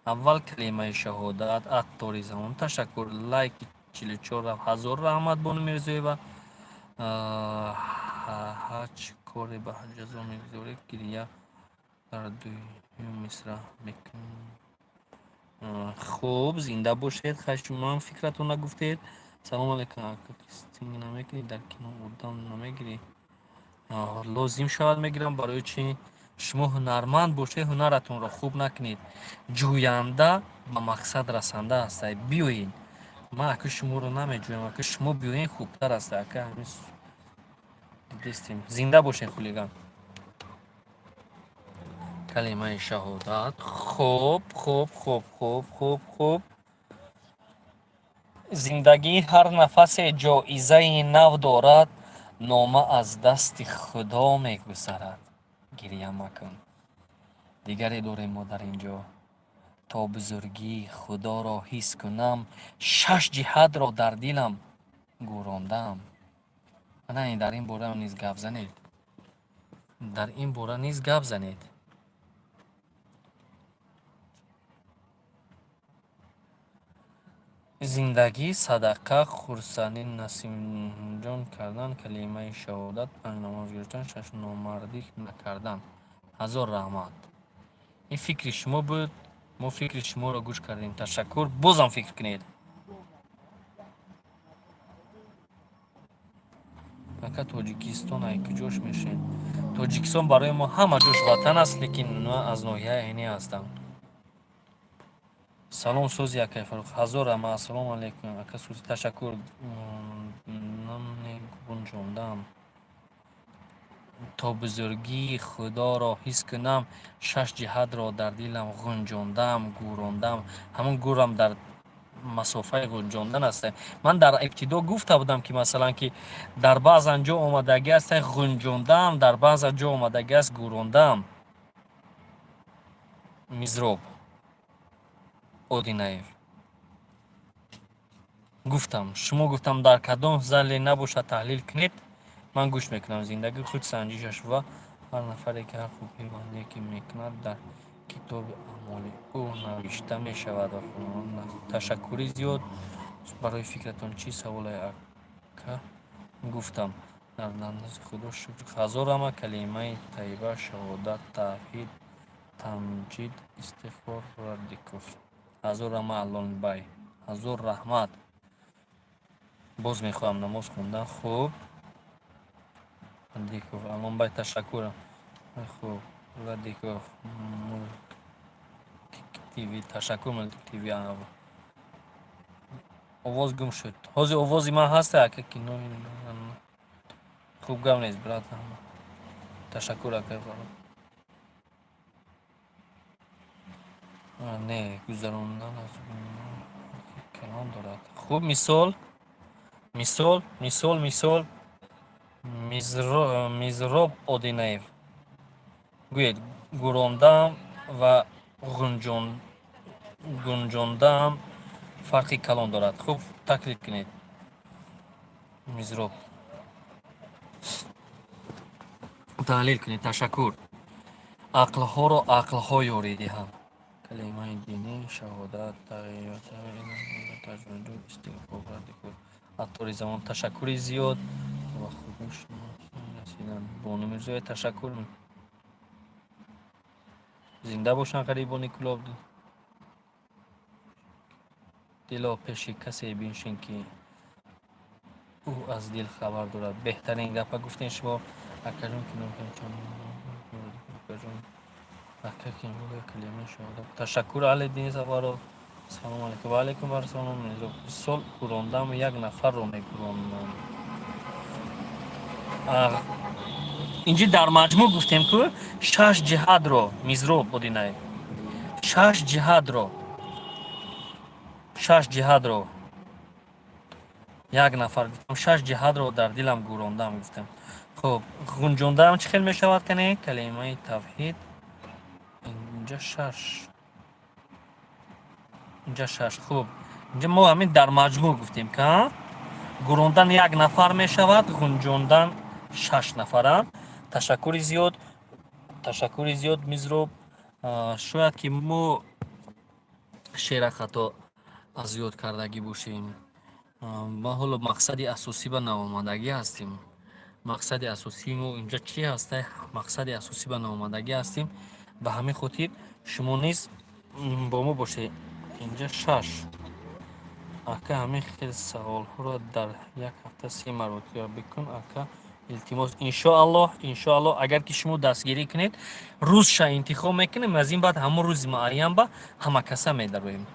аввал калимаи шаҳодат. Аттори замон, ташаккур. Лайки 44 рафт, ҳазор раҳмат, бону Мирзоева. Ҳаҷ коре ба ҷазо мегузоред, гиря дар дуюм мисра мекунӣ. Хуб, зинда бошед. Хай, шумоам фикратон нагуфтед. Салому алайкум, ака, кастинг намекунӣ? Дар кино одам намегирӣ? Лозим шавад, мегирам. Барои чӣ? Шумо ҳунарманд бошед, ҳунаратонро хуб накунед. Ҷӯянда ба мақсад расанда ҳастай. Биёед, ман ака шуморо намеҷӯям, ака, шумо биёед, хубтар аст, ака. Ҳамин дидестем. Зинда бошед, Хулиган. Калимаи шаҳодат, хуб, хуб, хуб, хуб, хуб, хуб. Зиндагӣ ҳар нафасе ҷоизаи нав дорад, нома аз дасти Худо мегузарад, гиря макун. Дигаре дорем мо дар ин ҷо: то бузургии Худоро ҳис кунам, шаш ҷиҳатро дар дилам гӯрондам. Ана дар ин бора низ гап занед, дар ин бора низ гап занед. Зиндагӣ, садақа, хурсандӣ, насимҷон кардан, калимаи шаҳодат, панҷ намоз гузоштан, шаш номардӣ накардан. Ҳазор раҳмат, ин фикри шумо буд, мо фикри шуморо гӯш кардем, ташаккур. Бозам фикр кунед. Ака, Тоҷикистон ай куҷош мешавем? Тоҷикистон барои мо ҳама ҷош ватан аст, лекин ман аз ноҳияи Айнӣ ҳастам. Салом, сӯзи, акай Фарух, ҳазор раҳмат. Ассалому алайкум, ака Сӯзи, ташаккур. Гунҷондам. То бузургии Худоро ҳис кунам, шаш ҷиҳатро дар дилам ғунҷондам, гӯрондам. Ҳамон гӯрам дар масофаи ғунҷондан аст. Ман дар ибтидо гуфта будам, ки масалан, ки дар баъзан ҷо омадагӣ аст ғунҷондам, дар баъзан ҷо омадагӣ аст гӯрондам. Мизроб Одинаев, гуфтам, шумо гуфтам, дар кадом зале набошад, таҳлил кунед, ман гӯш мекунам. Зиндагӣ худ санҷишаш ва ҳар нафаре ки ҳар хубӣ ва некӣ мекунад, дар китоби аъмоли ӯ навишта мешавад ва ташаккури зиёд барои фикратон. Чӣ саволе, ака? Гуфтам, дар назди Худо шукр. Ҳазор раҳмат. Калимаи тайиба, шаҳодат, тавҳид, тамҷид, истиғфор. Радиков, ҳазор раҳмат. Аллонбай, ҳазор раҳмат. Боз мехоҳам намоз хондан. Хуб, Радиков Аллонбай, ташаккур. Хуб, Радиков, Мултик ТВ, ташаккур. Мултик ТВ. Овоз гум шуд. Ҳозир овози ман ҳаста, ака? Кино хуб, гап нест, брат. Ташаккур, ака. Не гузарондан аз калон дорад. Хуб, мисол, мисол, мисол, мисол. Мизроб Одинаев, гӯед: гурондаам ва гунҷондаам фарқи калон дорад. Хуб, таклиф кунед, Мизроб, таҳлил кунед. Ташаккур. Ақлҳоро ақлҳо ёрӣ диҳанд. Калимаи динӣ, шаҳодат, истиғфор, аттори замон. Ташаккури зиёд ва расидан. Бону Мирзоя, ташаккур. Зинда бошанд ғарибони Кӯлоб. Дило, пеши касе биншин, ки ӯ аз дил хабар дорад. Беҳтарин гапа гуфтем шумо, акаҷон. Кино, ака, калимаи шаҳодат. Ташаккур, Алиддини Сафаров. Салому алайкум. Ва алайкум ассалом. Мисол: гурондам як нафарро мегуронам. Инҷи дар маҷмӯъ гуфтем, ку шаш ҷиҳатро, Мизроб Одинаев, шаш ҷиҳатро, шаш ҷиҳатро як нафар гуфтам, шаш ҷиҳатро дар дилам гурондам, гуфтам. Хуб, ғунҷондаам чӣ хел мешавад? Кане, калимаи тавҳид. Инҷа шаш, инҷа шаш. Хуб, инҷа мо ҳамин дар маҷмӯъ гуфтем, ка гурондан як нафар мешавад, ғунҷондан шаш нафара. Ташаккури зиёд, ташаккури зиёд, Мизроб. Шояд ки мо шеъра хато аз ёд кардагӣ бошем. Ма ҳоло мақсади асосӣ ба наомадагӣ ҳастем. Мақсади асосии мо инҷа чӣ ҳаста? Мақсади асосӣ ба наомадагӣ ҳастем. Ба ҳамин хотир шумо низ бо мо бошед. Инҷа шаш. Ака, ҳамин хел саволҳоро дар як ҳафта се маротиба бикун, ака, илтимос. Иншоаллоҳ, иншоаллоҳ, агар ки шумо дастгирӣ кунед, рӯзша интихоб мекунем, аз ин баъд ҳамон рӯзи муайян ба ҳама каса медароем.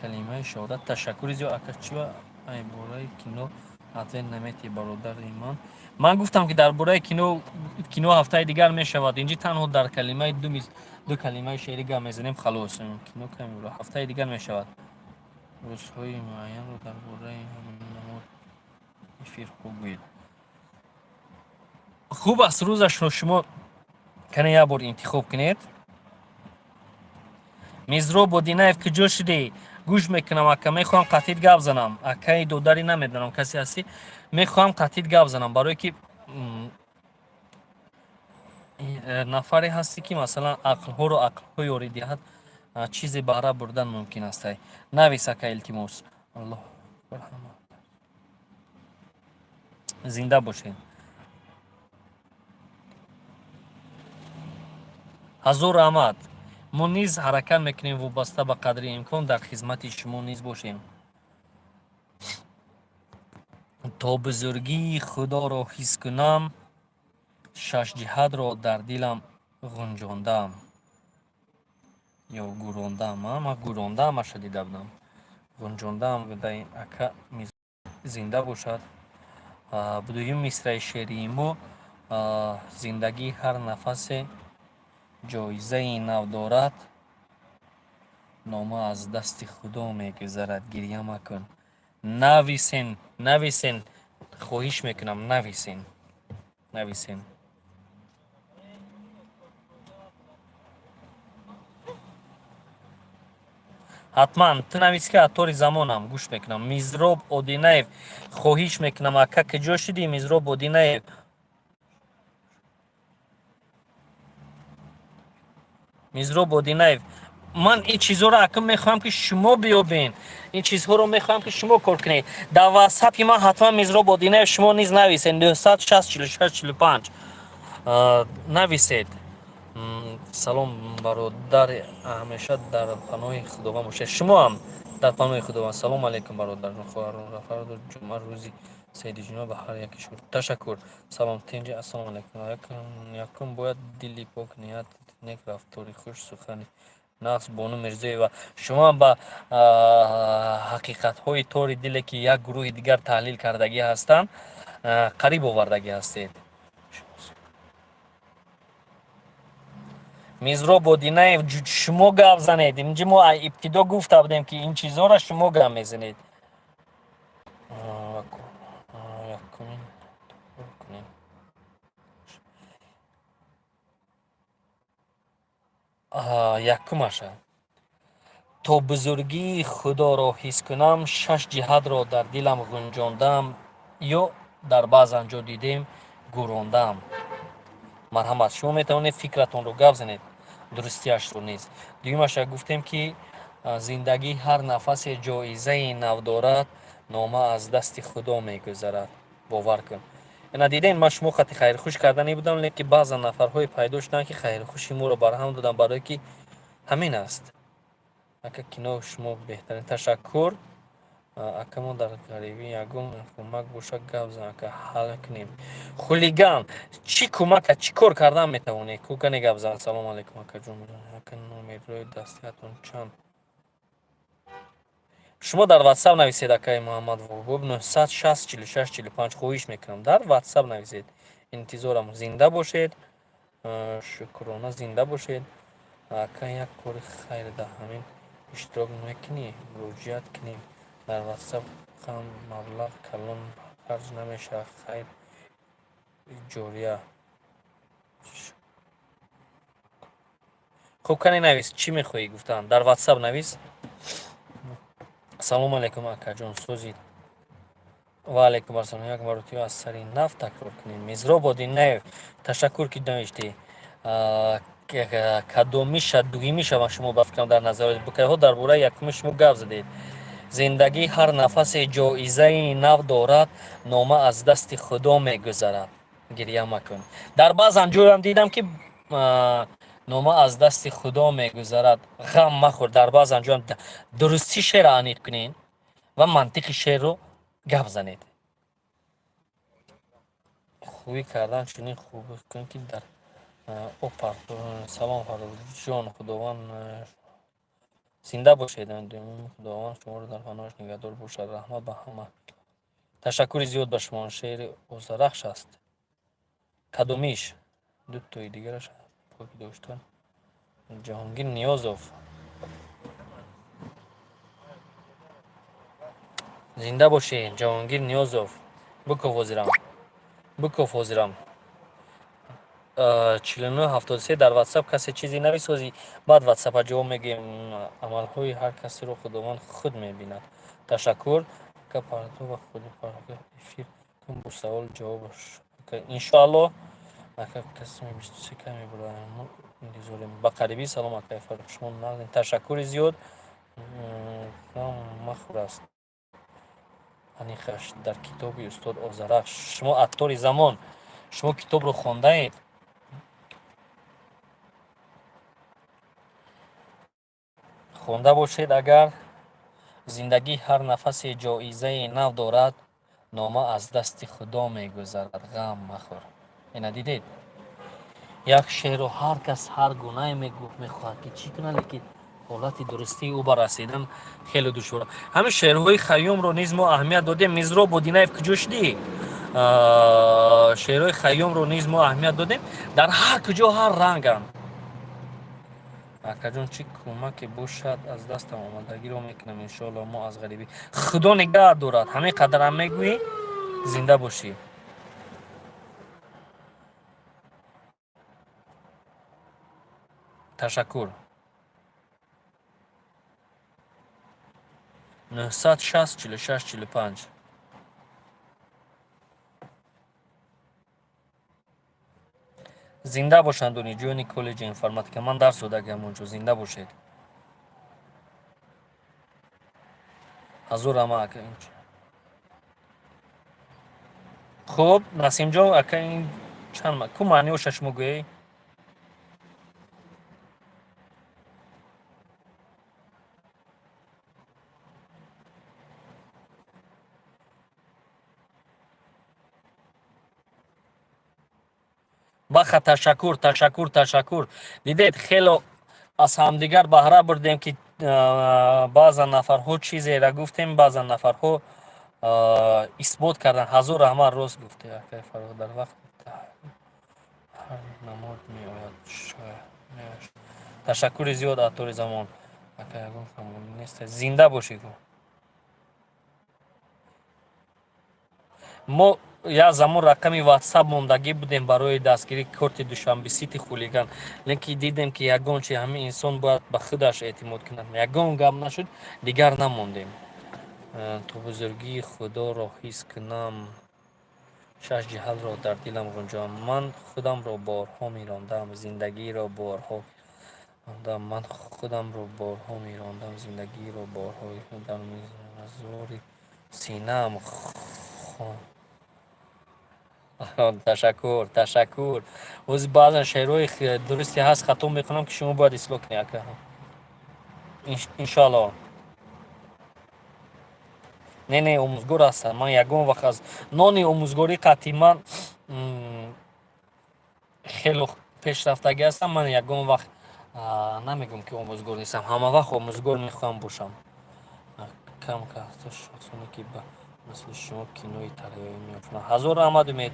Калимаи шаҳодат. Ташаккури зиёд, ака. Чиба ай бораи кино ответ наметӣ, бародари ман? Ман гуфтам, ки дар бораи кино, кино ҳафтаи дигар мешавад. Инҷи танҳо дар калимаи ду калимаи шеърӣ гап мезанем, халос. Кино ками ҳафтаи дигар мешавад. Рӯзҳои муайянро дар бораи ҳамин намуд эфирҳо гӯед. Хуб аст, рӯзашро шумо кане як бор интихоб кунед. Мизроб Одинаев, куҷо шудӣ? Гӯш мекунам, ака. Мехоҳам қатъит гап занам, акаи додарӣ, намедонам, касе ҳастӣ, мехоҳам қатъит гап занам, барое ки нафаре ҳастӣ, ки масалан ақлҳоро ақлҳо ёрӣ диҳад, чизе баҳра бурдан мумкин астай. Навис, ака, илтимос. Аллоҳ, зинда бошед. Ҳазор раҳмат. Мо низ ҳаракат мекунем, вобаста ба қадри имкон дар хизмати шумо низ бошем. То бузургии Худоро ҳис кунам, шаш ҷиҳатро дар дилам ғунҷондаам ё гӯрондаам. Ман гӯрондаамаша дида будам, ғунҷондаам. Ака зинда бошад. Дуюм мисраи шеърии мо: зиндагӣ ҳар нафасе ҷоизаи нав дорад, нома аз дасти Худо мегузарад, гиря макун. Нависен, нависен, хоҳиш мекунам, нависен, нависен. Ҳатман ту навис, ки аттори замонам гӯш мекунам. Мизроб Одинаев, хоҳиш мекунам, ака, куҷо шудӣ, Мизроб Одинаев? Мизроб Одинаев, ман ин чизҳоро, ака, мехоҳам, ки шумо биёбен. Ин чизҳоро мехоҳам, ки шумо кор кунед. Дар ватсапи ман ҳатман, Мизроб Одинаев, шумо низ нависед: 960 46 45 нависед. Салом, бародар, ҳамеша дар паноҳи Худованд бошед. Шумо ҳам дар паноҳи Худованд. Салому алайкум, бародарон, хоҳарон. Фардо ҷумъа, рӯзи саиди ҷумъа ба ҳар яке шумо ташаккур. Салом, тинҷи. Ассалому алайкум. Якум бояд дили пок, ният нек, рафтори хуш, сухани Нақс Бону Мирзоева, шумо ба ҳақиқатҳои тори диле, ки як гурӯҳи дигар таҳлил кардагӣ ҳастанд, қариб овардагӣ ҳастед. Мизро Бодинаев, шумо гап занед. Инҷи мо ибтидо гуфта будем, ки ин чизҳоро шумо гап мезанед. Якумаша: то бузургии Худоро ҳис кунам, шаш ҷиҳатро дар дилам ғунҷондам ё дар баъзан ҷо дидем гӯрондам. Марҳамат, шумо метавонед фикратонро гап занед, дурустиашро низ. Дуюмаша гуфтем, ки зиндагӣ ҳар нафасе ҷоизаи нав дорад, нома аз дасти Худо мегузарад, бовар кун. Ина дидем, ман шумо қати хайрхуш карданӣ будам, лекин баъзан нафарҳое пайдо шуданд, ки хайрхуши моро барҳам доданд, барое ки ҳамин аст. Ака, кино шумо беҳтарин, ташаккур. Ака, мо дар ғарибӣ, ягон кӯмак боша, гап зан, ака, ҳал кунем. Хулиган, чӣ кӯмака, чӣ кор кардан метавонӣ? Кукане гап зан. Салому алайкум, акаҷон. Ака, номерҳои дастиятон чанд? Шумо дар Ватсап нависед, акаи Муҳаммад Вобоб, 960 46 45. Хоҳиш мекунам, дар Ватсап нависед, интизорам. Зинда бошед, шукрона, зинда бошед. Ака, як кори хайр дар ҳамин иштирок мекунӣ? Муроҷиат кунем дар Ватсап, кам маблағ калон харҷ намешавад, хайр ҷория. Хуб, кане навис, чӣ мехоҳӣ гуфтан, дар Ватсап навис. Салому алайкум, акаҷон, созид. Ва алайкум ассалом. Як маротиба аз сари нав такрор кунем. Мизро Бодинаев, ташаккур, ки навиштӣ. Кадомиша? Дуюмиша ва шумо ба фикрам дар назар букайҳо дар бораи якуми шумо гап задед. Зиндагӣ ҳар нафасе ҷоизаи нав дорад, нома аз дасти Худо мегузарад, гиря макун. Дар баъзан ҷоям дидам, ки нома аз дасти Худо мегузарад, ғам махӯр. Дар баъзан ҷоям дурусти шеъра аниқ кунед ва мантиқи шеърро гап занед. Хубӣ кардан чунин хуб кун, ки дар об. Салом, Фарруҳҷон, Худованд зинда бошед, Худованд шуморо дар паноҳаш нигаҳдор бошад. Раҳмат ба ҳама, ташаккури зиёд ба шумо. Шеъри Озарахш аст. Кадомиш? Дутои дигараш поки доштан. Ҷаҳонгир Ниёзов, зинда бошед. Ҷаҳонгир Ниёзов, биков ҳозирам, биков ҳозирам. 4973 дар Ватсап касе чизе нависозӣ, баъд Ватсапа ҷавоб мегӯем. Амалҳои ҳар касеро Худованд худ мебинад. Ташаккур. Ака, парто ва худи эфир кун бо савол ҷавобаш, иншоалло. Ака, касе 23 ка мебураем, мо интизорем ба қарибӣ. Салом, акаи Фаррух, шумо нағзин, ташаккури зиёд. Ғам махӯр аст, аниқаш дар китоби устод Озарахш. Шумо аттори замон, шумо китобро хондаед? Хонда бошед агар. Зиндагӣ ҳар нафасе ҷоизаи нав дорад, нома аз дасти Худо мегузарад, ғам махӯр. Ина дидед, як шеърро ҳар кас ҳар гунае мегуфт, мехоҳад ки чӣ кунад, лекин ҳолати дурустии ӯ ба расидан хеле душвор. Ҳамин шеърҳои Хайёмро низ мо аҳамият додем. Мизро Бодинаев, куҷо шудӣ? Шеърҳои Хайёмро низ мо аҳамият додем, дар ҳар куҷо ҳар ранганд. Акаҷон, чӣ кӯмаке бошад, аз дастам омадагиро мекунам, иншоалло. Мо аз ғарибӣ, Худо нигаҳ дорад. Ҳамин қадарам мегӯӣ, зинда бошӣ. Ташаккур. 960 46 45. Зинда бошанд донишҷӯёни коллеҷи информатика, ман дарс додагиам онҷо. Зинда бошед. Ҳазор ама, ака. Хуб, Насимҷон, ака, ин чанд ку маъниоша шумо гӯед? Баха, ташаккур, ташаккур, ташаккур. Дидед, хело Аз ҳамдигар баҳра бурдем, ки баъзан нафарҳо чизеро гуфтем, баъзан нафарҳо исбот кардан. Ҳазор раҳмат, рост гуфте, акай Фаррух. Дар вақт ҳар намуд меояд. Ташаккури зиёд, Аттори замон. Ака, ягон камолӣ нест, зинда бошӣ. Гу мо як замон рақами ватсап мондагӣ будем барои дастгирии корти Душанбе Сити хулиган, лекин дидем, ки ягон чи ҳамин инсон бояд ба худаш эътимод кунад. Ягон гап нашуд, дигар намондем. То бузургии Худоро ҳис кунам, шаш ҷиҳатро дар дилам ғунҷонам. Ман худамро борҳо мерондам, зиндагиро борҳо рондам. Ман худамро борҳо мерондам, зиндагиро борҳо дар мизори синаам. Ташаккур, ташаккур. Ози баъзан шеърҳои дурусте ҳаст, хато мекунам, ки шумо бояд ислоҳ кунед, ака. Иншоалло. Не, не, омӯзгор ҳастам. Ман ягон вақт аз нони омӯзгорӣ қатъи ман хело пешрафтагӣ ҳастам. Ман ягон вақт намегӯям, ки омӯзгор нестам. Ҳама вақт омӯзгор мехоҳам бошам. Кам шахсоне, ки ба мисли шумо кинои тарбиявӣ меофаранд. Ҳазор раҳмат, Умед.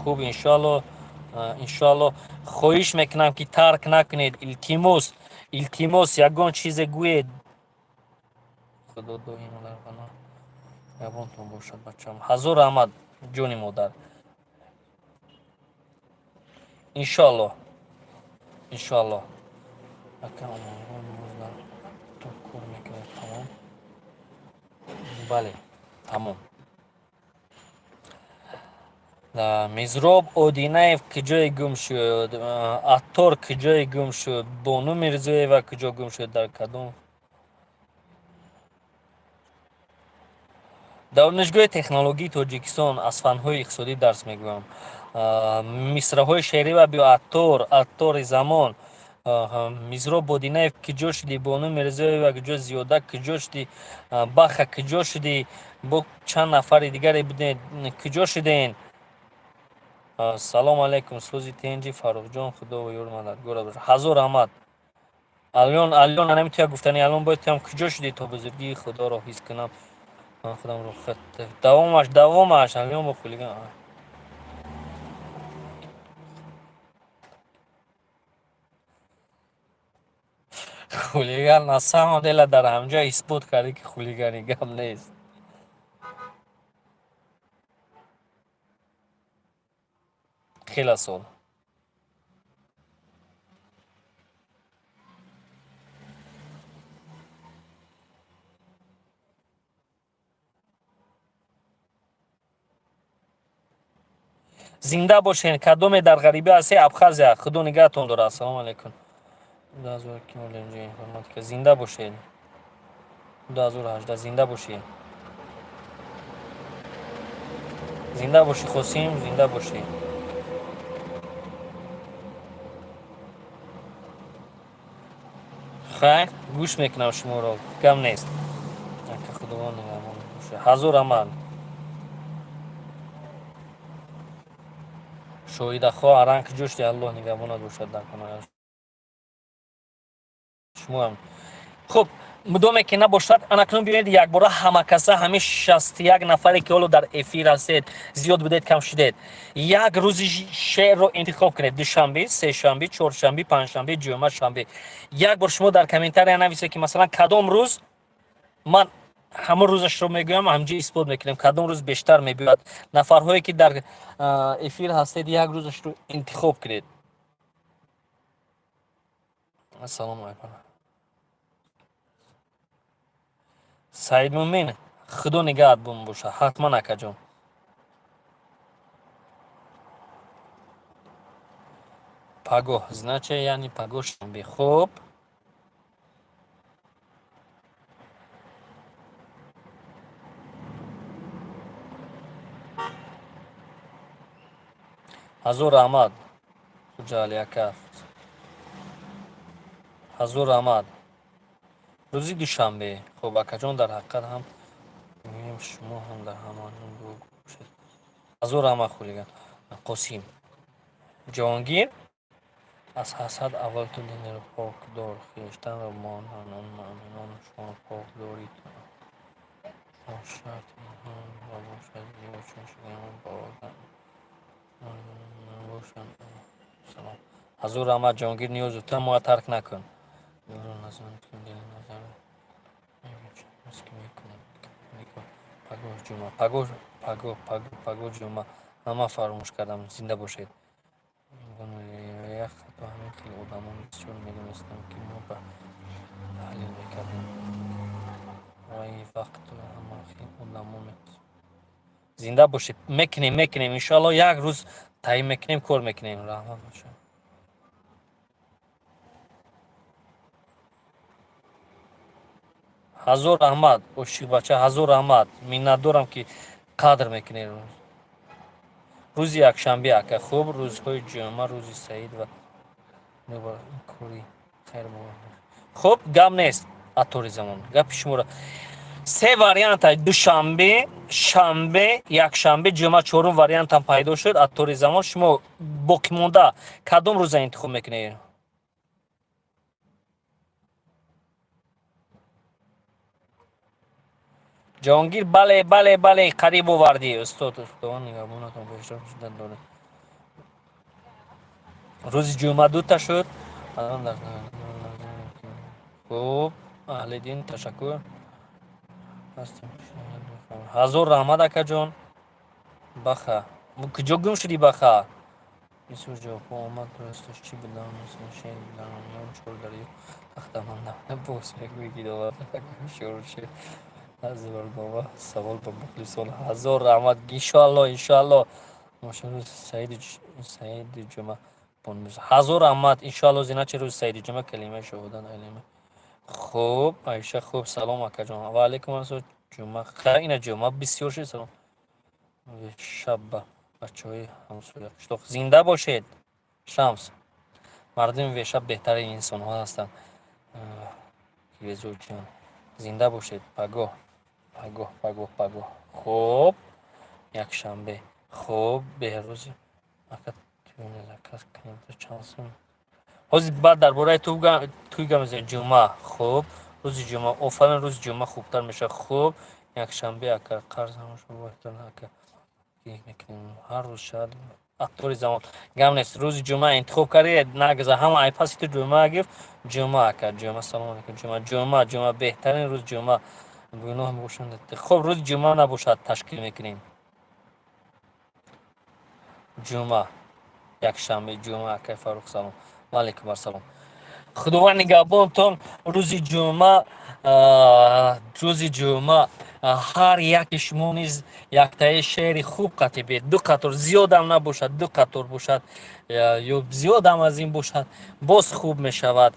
Хуб, иншоалло, иншоалло. Хоҳиш мекунам, ки тарк накунед. Илтимос, илтимос, ягон чизе гӯед. Худо доимо дар паноҳ ягонтон бошад, бачаам. Ҳазор раҳмат, ҷони модар. Иншоалло, иншоалло. Ака, боз дар то кор мекунед? Тамом, бале, тамом. Мизроб Одинаев куҷое гум шуд? Аттор куҷое гум шуд? Бону Мирзоева куҷо гум шуд? Дар кадом Донишгоҳи технологии Тоҷикистон аз фанҳои иқтисодӣ дарс мегӯям. Мисраҳои шеърӣ ва биё, Аттор, Аттори замон. Мизроб Бодинаев, куҷо шудӣ? Бону Мирзоева куҷо? Зиёда, куҷо шудӣ? Баха, куҷо шудӣ? Бо чанд нафари дигаре будед, куҷо шуден? Салому алайкум, сӯзи тенҷи, Фаррухҷон, Худо ёр мададгора бошад. Ҳазор раҳмат, Алён. Алён, анами туя гуфтани. Алон бояд туям куҷо шудӣ? То бузургии Худоро ҳис кунам, ман худамро. Давомаш, давомаш. Алён бо хулиган. Хулиган на самом деле дар ҳамҷо исбот кардӣ, ки хулигани, гап нест. Хеле сол. Зинда бошен. Кадоме дар ғарибӣ ҳасте, Абхазия, Худо нигаҳтон дорад. Ассалому алайкум. Информатика. Зинда бошед. 2018. Зинда бошӣ, зинда бошӣ, Қосим, зинда бошӣ. Хайр, гӯш мекунам шуморо, гап нест, ака. Худованд нигаҳбон бошад. Ҳазор раҳмат. Шоҳидахо аранг, куҷо шуди? Аллоҳ нигаҳбонат бошад, дар паноҳи шумоам. Хуб, мудоме ки набошад, анакнун биёед якбора ҳамакаса, ҳамин 61 нафаре, ки ҳоло дар эфир ҳастед, зиёд будед, кам шудед, як рӯзи шеърро интихоб кунед: душанбе, сешанбе, чоршанбе, панҷшанбе, ҷумъа, шанбе. Як бор шумо дар комментария нависед, ки масалан кадом рӯз. Ман ҳамон рӯзашро мегӯям, ҳамҷо исбот мекунем, кадом рӯз бештар мебиёяд. Нафарҳое, ки дар эфир ҳастед, як рӯзашро интихоб кунед. Ассалому алайкум, Саидмумин. Худо нигаҳатбон бошад. Ҳатман, акаҷон. Пагоҳ, значит, яъне пагоҳ шанбе. Хуб. Ҳазор раҳмат, Хуҷаали ака, ҳазор раҳмат. Рӯзи душанбе. Хуб, акаҷон, дар ҳақиқат ҳам мегӯем, шумо ҳам дар ҳама бошед. Ҳазор раҳмат, хулиган Қосим. Ҷаҳонгир. Аз ҳасад аввал ту дилро пок дор, хештанро монанон муъминон шумо пок дорид. Бошад ва бошад зиёд чун шикамон бародар бошанд. Салом. Ҳазор раҳмат, Ҷонгир Ниёзов, ту моро тарк накун. Пагоҳ ҷума, пагоҳ, пагоҳ, пагоҳ, пагоҳ ҷума. Ҳама фаромӯш кардам. Зинда бошед. Як хато ҳамин хел одамон бисёр медонистам, ки мо ба таҳлил мекардем. Вай вақту ҳама хел одамон. Зинда бошед. Мекунем, мекунем. Иншоалло, як рӯз таъин мекунем, кор мекунем. Раҳмат бошад. Ҳазор раҳмат, ошиқбача, ҳазор раҳмат. Миннатдорам, ки қадр мекунед. Рӯзи якшанбе, ака. Хуб, рӯзҳои ҷумъа, рӯзи саид ва кори хайр. Хуб, гап нест, Аттори Замон. Гапи шуморо се варианта: душанбе, шанбе, якшанбе, ҷумъа. Чорум вариантам пайдо шуд. Аттори Замон, шумо боқимонда кадом рӯза интихоб мекунед? Ҷаҳонгир, бале, бале, бале, қариб овардӣ, устод. Худованд нигаҳбонатон бошад. Доред рӯзи ҷумъа дута шуд. Хуб, Аҳлиддин, ташаккур, ҳазор раҳмат, акаҷон. Баха, куҷо гум шудӣ, баха? Бисёр ҷавобҳо омад. Росташ, чӣ будам? Чордарё тахтаманда боз мегӯӣ, ки аз барнома савол ба мухлисон. Ҳазор раҳмат. Иншоалло, иншоалло, саиди ҷума. Ҳазор раҳмат. Иншоалло, зиначи рӯзи саиди ҷума калимаи шоҳодан айлема. Хуб, Айша, хуб. Салом, акаҷон. Ва алайкум ассалом. Ҷума, ина ҷума бисёр шуд. Салом, шабба бачаҳои ҳамсоя қишлоқ. Зинда бошед, Шамс. Мардуми Вешаб беҳтарин инсонҳо ҳастанд. Резуҷон, зинда бошед. Пагоҳ, пагоҳ, пагоҳ, пагоҳ. Хуб, якшанбе. Хуб, Беҳрӯзи ака, заказ кунем, чанд сум ҳозир? Баъд дар бораи тӯй гап мезанем. Ҷумъа. Хуб, рӯзи ҷумъа. Офарин, рӯзи ҷумъа хубтар мешавад. Хуб, якшанбе, ака. Қарз ака мекунем, ҳар рӯз шавад. Аттори Замон, гап нест, рӯзи ҷумъа интихоб кардед, нагза ҳама айпаси ту ҷумъа гирифт. Ҷумъа, ака, ҷумъа. Салом алейкум. Ҷумъа, ҷумъа, ҷумъа беҳтарин рӯз, ҷумъа. Гуноҳ бошанд. Хуб, рӯзи ҷумъа набошад, ташкил мекунем. Ҷумъа, якшанбе, ҷумъа. Акай Фаррух, салом. Ва алейкум ассалом. Худованд нигаҳбонтон. Рӯзи ҷумъа, рӯзи ҷумъа ҳар яке шумо низ яктаи шеъри хуб қатибед, ду қатор, зиёдам набошад, ду қатор бошад ё зиёдам аз ин бошад, боз хуб мешавад.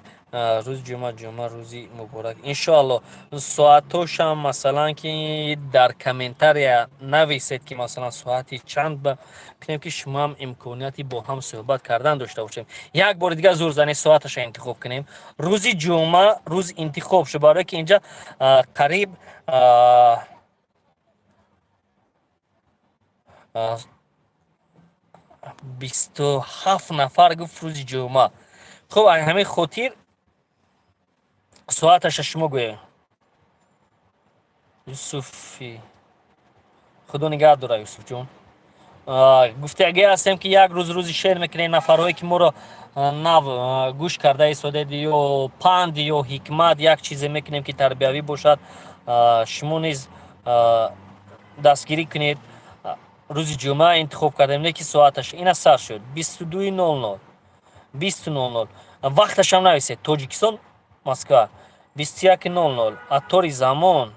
Рӯзи ҷумъа, ҷумъа рӯзи муборак, иншоалло. Соатҳошам, масалан, ки дар комментария нависед, ки масалан соати чанд ба кунем, ки шумоам имконияти бо ҳам суҳбат кардан дошта бошем. Як бори дигар зур занед, соаташа интихоб кунем. Рӯзи ҷумъа рӯз интихоб шуд, барое ки инҷа қариб 27 нафар гуфт рӯзи ҷумъа. Хуб, ҳамин хотир соаташа шумо гӯед. Юсуфи, худо нигаҳ дора, Юсуфҷон. Гуфтагӣ ҳастем, ки як рӯз рӯзи шеър мекунем. Нафарҳое, ки моро нав гӯш карда истодед, ё панд ё ҳикмат, як чизе мекунем, ки тарбиявӣ бошад. Шумо низ дастгирӣ кунед. Рӯзи ҷумъа интихоб кардем, не ки соаташ ина сар шуд 22:00, 20:00. Вақташам нависед: Тоҷикистон, Москва, 21:00. Аттори Замон,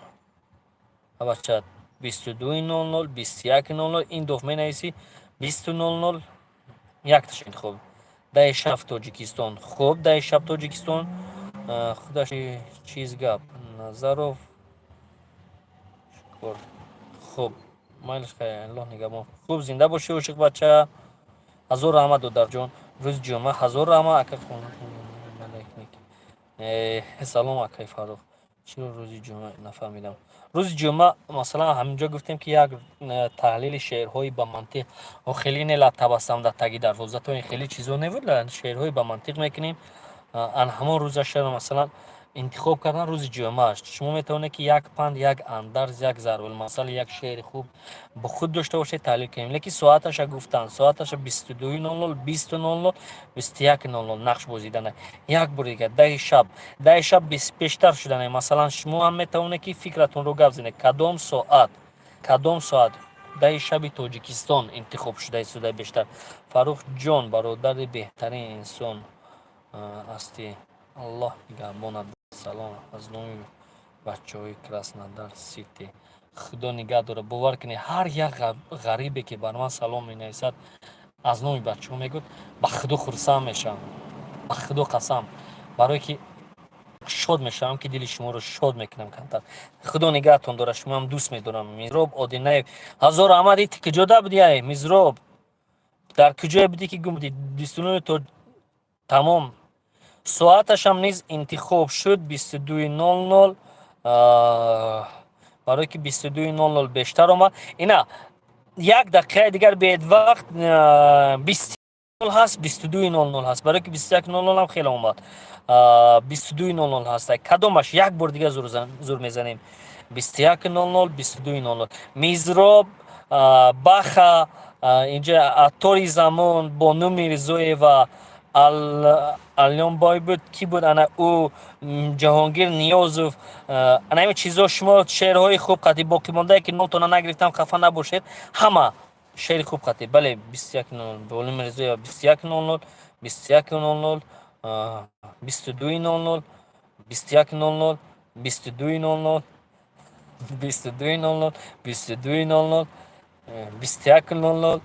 бача, 22:00, 21:00. Ин доф менависӣ 20:00, якташ интихоб. Даи шаб Тоҷикистон. Хуб, даи шаб Тоҷикистон. Худаш чиз гап, Назаров. Хуб, майлиш, Аллоҳ нигаҳбон. Хуб, зинда бошӣ, ошиқ бача. Ҳазор раҳмат, додарҷон. Рӯзи ҷумъа. Ҳазор раҳмат, ака. Салом, акай Фаррух. Чиро рӯзи ҷумъа нафаҳмидам. Рӯзи ҷумъа, масалан, ҳаминҷо гуфтем, ки як таҳлили шеърҳои ба мантиқ. Хеле не латтабастам дар таги дарвозато, ин хеле чизо небуд. Шеърҳои ба мантиқ мекунем. Ан ҳамон рӯзаша, масалан, интихоб кардан рӯзи ҷумъааш. Шумо метавонед, ки як панд, як андарз, як зарбулмасал, як шеъри хуб бо худ дошта бошед, таҳлил кунем. Лекин соаташа гуфтанд, соаташа 22:00, 20:00, 21:00 нақш бозидана. Як бор дигар, 10-и шаб, 10-и шаб пештар шудане. Масалан, шумо ҳам метавонед, ки фикратонро гап занед, кадом соат, кадом соат 10-и шаби Тоҷикистон интихоб шуда истода бештар. Фаррух ҷон, бародари беҳтарин инсон ҳастӣ, Аллоҳ нигаҳбонат. Салом аз номи бачаҳои Краснодар Сити. Худо нигаҳ дорад. Бовар кунед, ҳар як ғарибе, ки бар ман салом менависад, аз номи бачаҳо мегӯяд, ба Худо хурсанд мешавам, ба Худо қасам, барое ки шод мешавам, ки дили шуморо шод мекунам камтар. Худо нигаҳтон дорад, шумоам дӯст медорам. Мизроб Одинаев, ҳазор раҳмат. Ити куҷода будӣ, ай Мизроб? Дар куҷое будӣ, ки гум будӣ? 29 то тамом. Соаташам низ интихоб шуд 22:00, барое ки 22:00 бештар омад. Ина як дақиқаи дигар беед, вақт 20 ҳаст, 22:00 ҳаст, барое ки 21:00 ҳам хеле омад. 22:00 ҳаст. Кадомаш? Як бор дигар зур мезанем: 21:00, 22:00. Мизроб, Баха, инҷа Аттори замон, Бону Мирзоева, Алёнбой буд, кӣ буд, ана ӯ, Ҷаҳонгир Ниёзов, ана ҳамин чизо. Шумо шеърҳои хуб қатӣ, боқимондае, ки номтона нагирифтам, хафа набошед, ҳама шеъри хуб қатӣ. Бале, 21:00, Бону Мирзоева, 21:00, 21:00, 22:00, 21:00, 22:00, 22:00, 22:00, 21:00.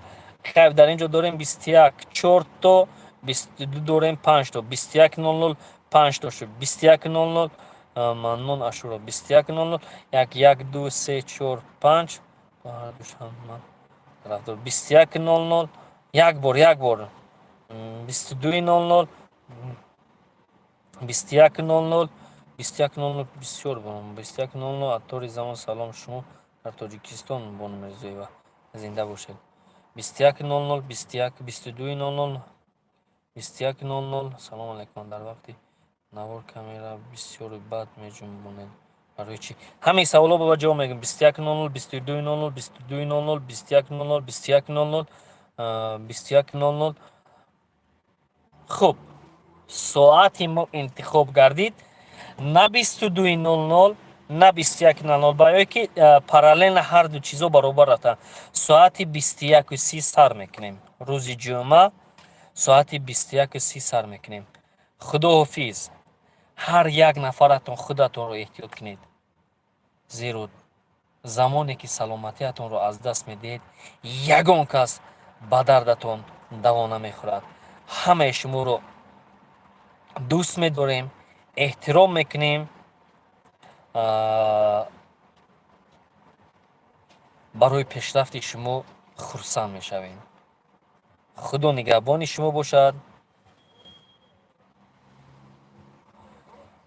Хайр, дар ин ҷо дорем 21 чорто, 22 дорем панҷто, 21:00 панҷто шуд, 21:00. Маннон Ашуро, 21:00. Як, як, ду, се, чор, панҷ. 21:00. Як бор, як бор, 22:00, 21:00, 21:00 бисёр, 21:00. Аттори замон, салом, шумо дар Тоҷикистон? Бону Мирзоева, зинда бошед. 21:00, 21, 22:00, 21:00. Салому алайкум, дар вақти навор камера бисёри бад меҷунбонед, барои чӣ? Ҳамин саволҳо ба ҷавоб мегӯем: 21:00, 22:00, 22:00, 21:00, 21:00, 21:00. Хуб, соати мо интихоб гардид на 22:00, на 21:00, барое ки параллельно ҳарду чизо баробар рафтанд. Соати 21:30 сар мекунем, рӯзи ҷумъа соати 21:30 сар мекунем. Худоҳофиз, ҳар як нафаратон худатонро эҳтиёт кунед, зеро замоне ки саломатиатонро аз даст медиҳед, ягон кас ба дардатон даво намехӯрад. Ҳамаи шуморо дӯст медорем, эҳтиром мекунем, барои пешрафти шумо хурсанд мешавем. Худо нигаҳбони шумо бошад.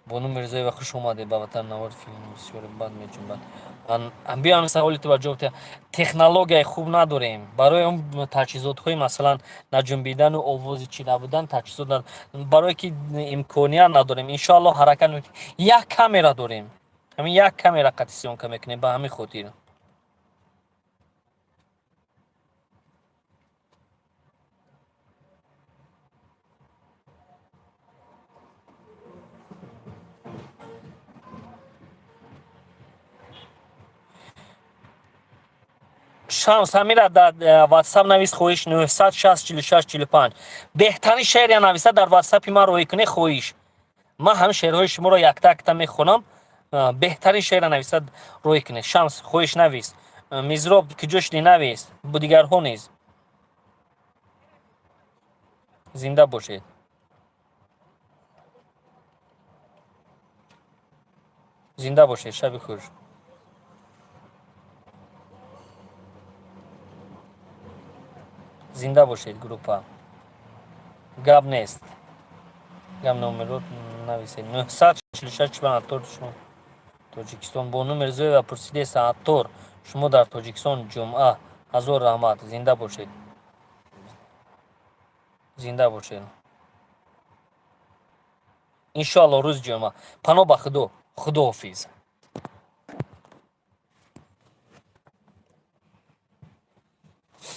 Бону Мирзоева, хуш омадед ба ватан. Навори филм бисёре бад меҷунбад. Биё, ҳамин саволи ту ба ҷавоб. Технологияи хуб надорем барои он таҷҳизотҳои, масалан, наҷунбидану овози чӣ набудан, таҷҳизот, барое ки имконият надорем. Иншоалло, ҳаракат мекунем. Як камера дорем, ҳамин як камера қати съёмка мекунем, ба ҳамин хотир. Шамс, ҳамира дар Ватсап навис, хоҳиш: 960 46 45. Беҳтарин шеъре нависа, дар Ватсапи ман роҳӣ кунед, хоҳиш. Ман ҳамин шеърҳои шуморо якта якта мехонам. Беҳтарин шеъра нависа, роҳӣ кунед. Шамс, хоҳиш, навис. Мизроб, куҷо шудӣ? Навис, бо дигарҳо низ. Зинда бошед, зинда бошед, шаби хуш. Зинда бошед, группа. Гап нест, гап. Номеро нависед: 946 шумо. Тоҷикистон. Бону Мирзоева пурсидеста: «Аттор, шумо дар Тоҷикистон ҷумъа?» Ҳазор раҳмат, зинда бошед, зинда бошед. Иншоалло, рӯзи ҷумъа. Паноҳ ба Худо, худоҳофиз.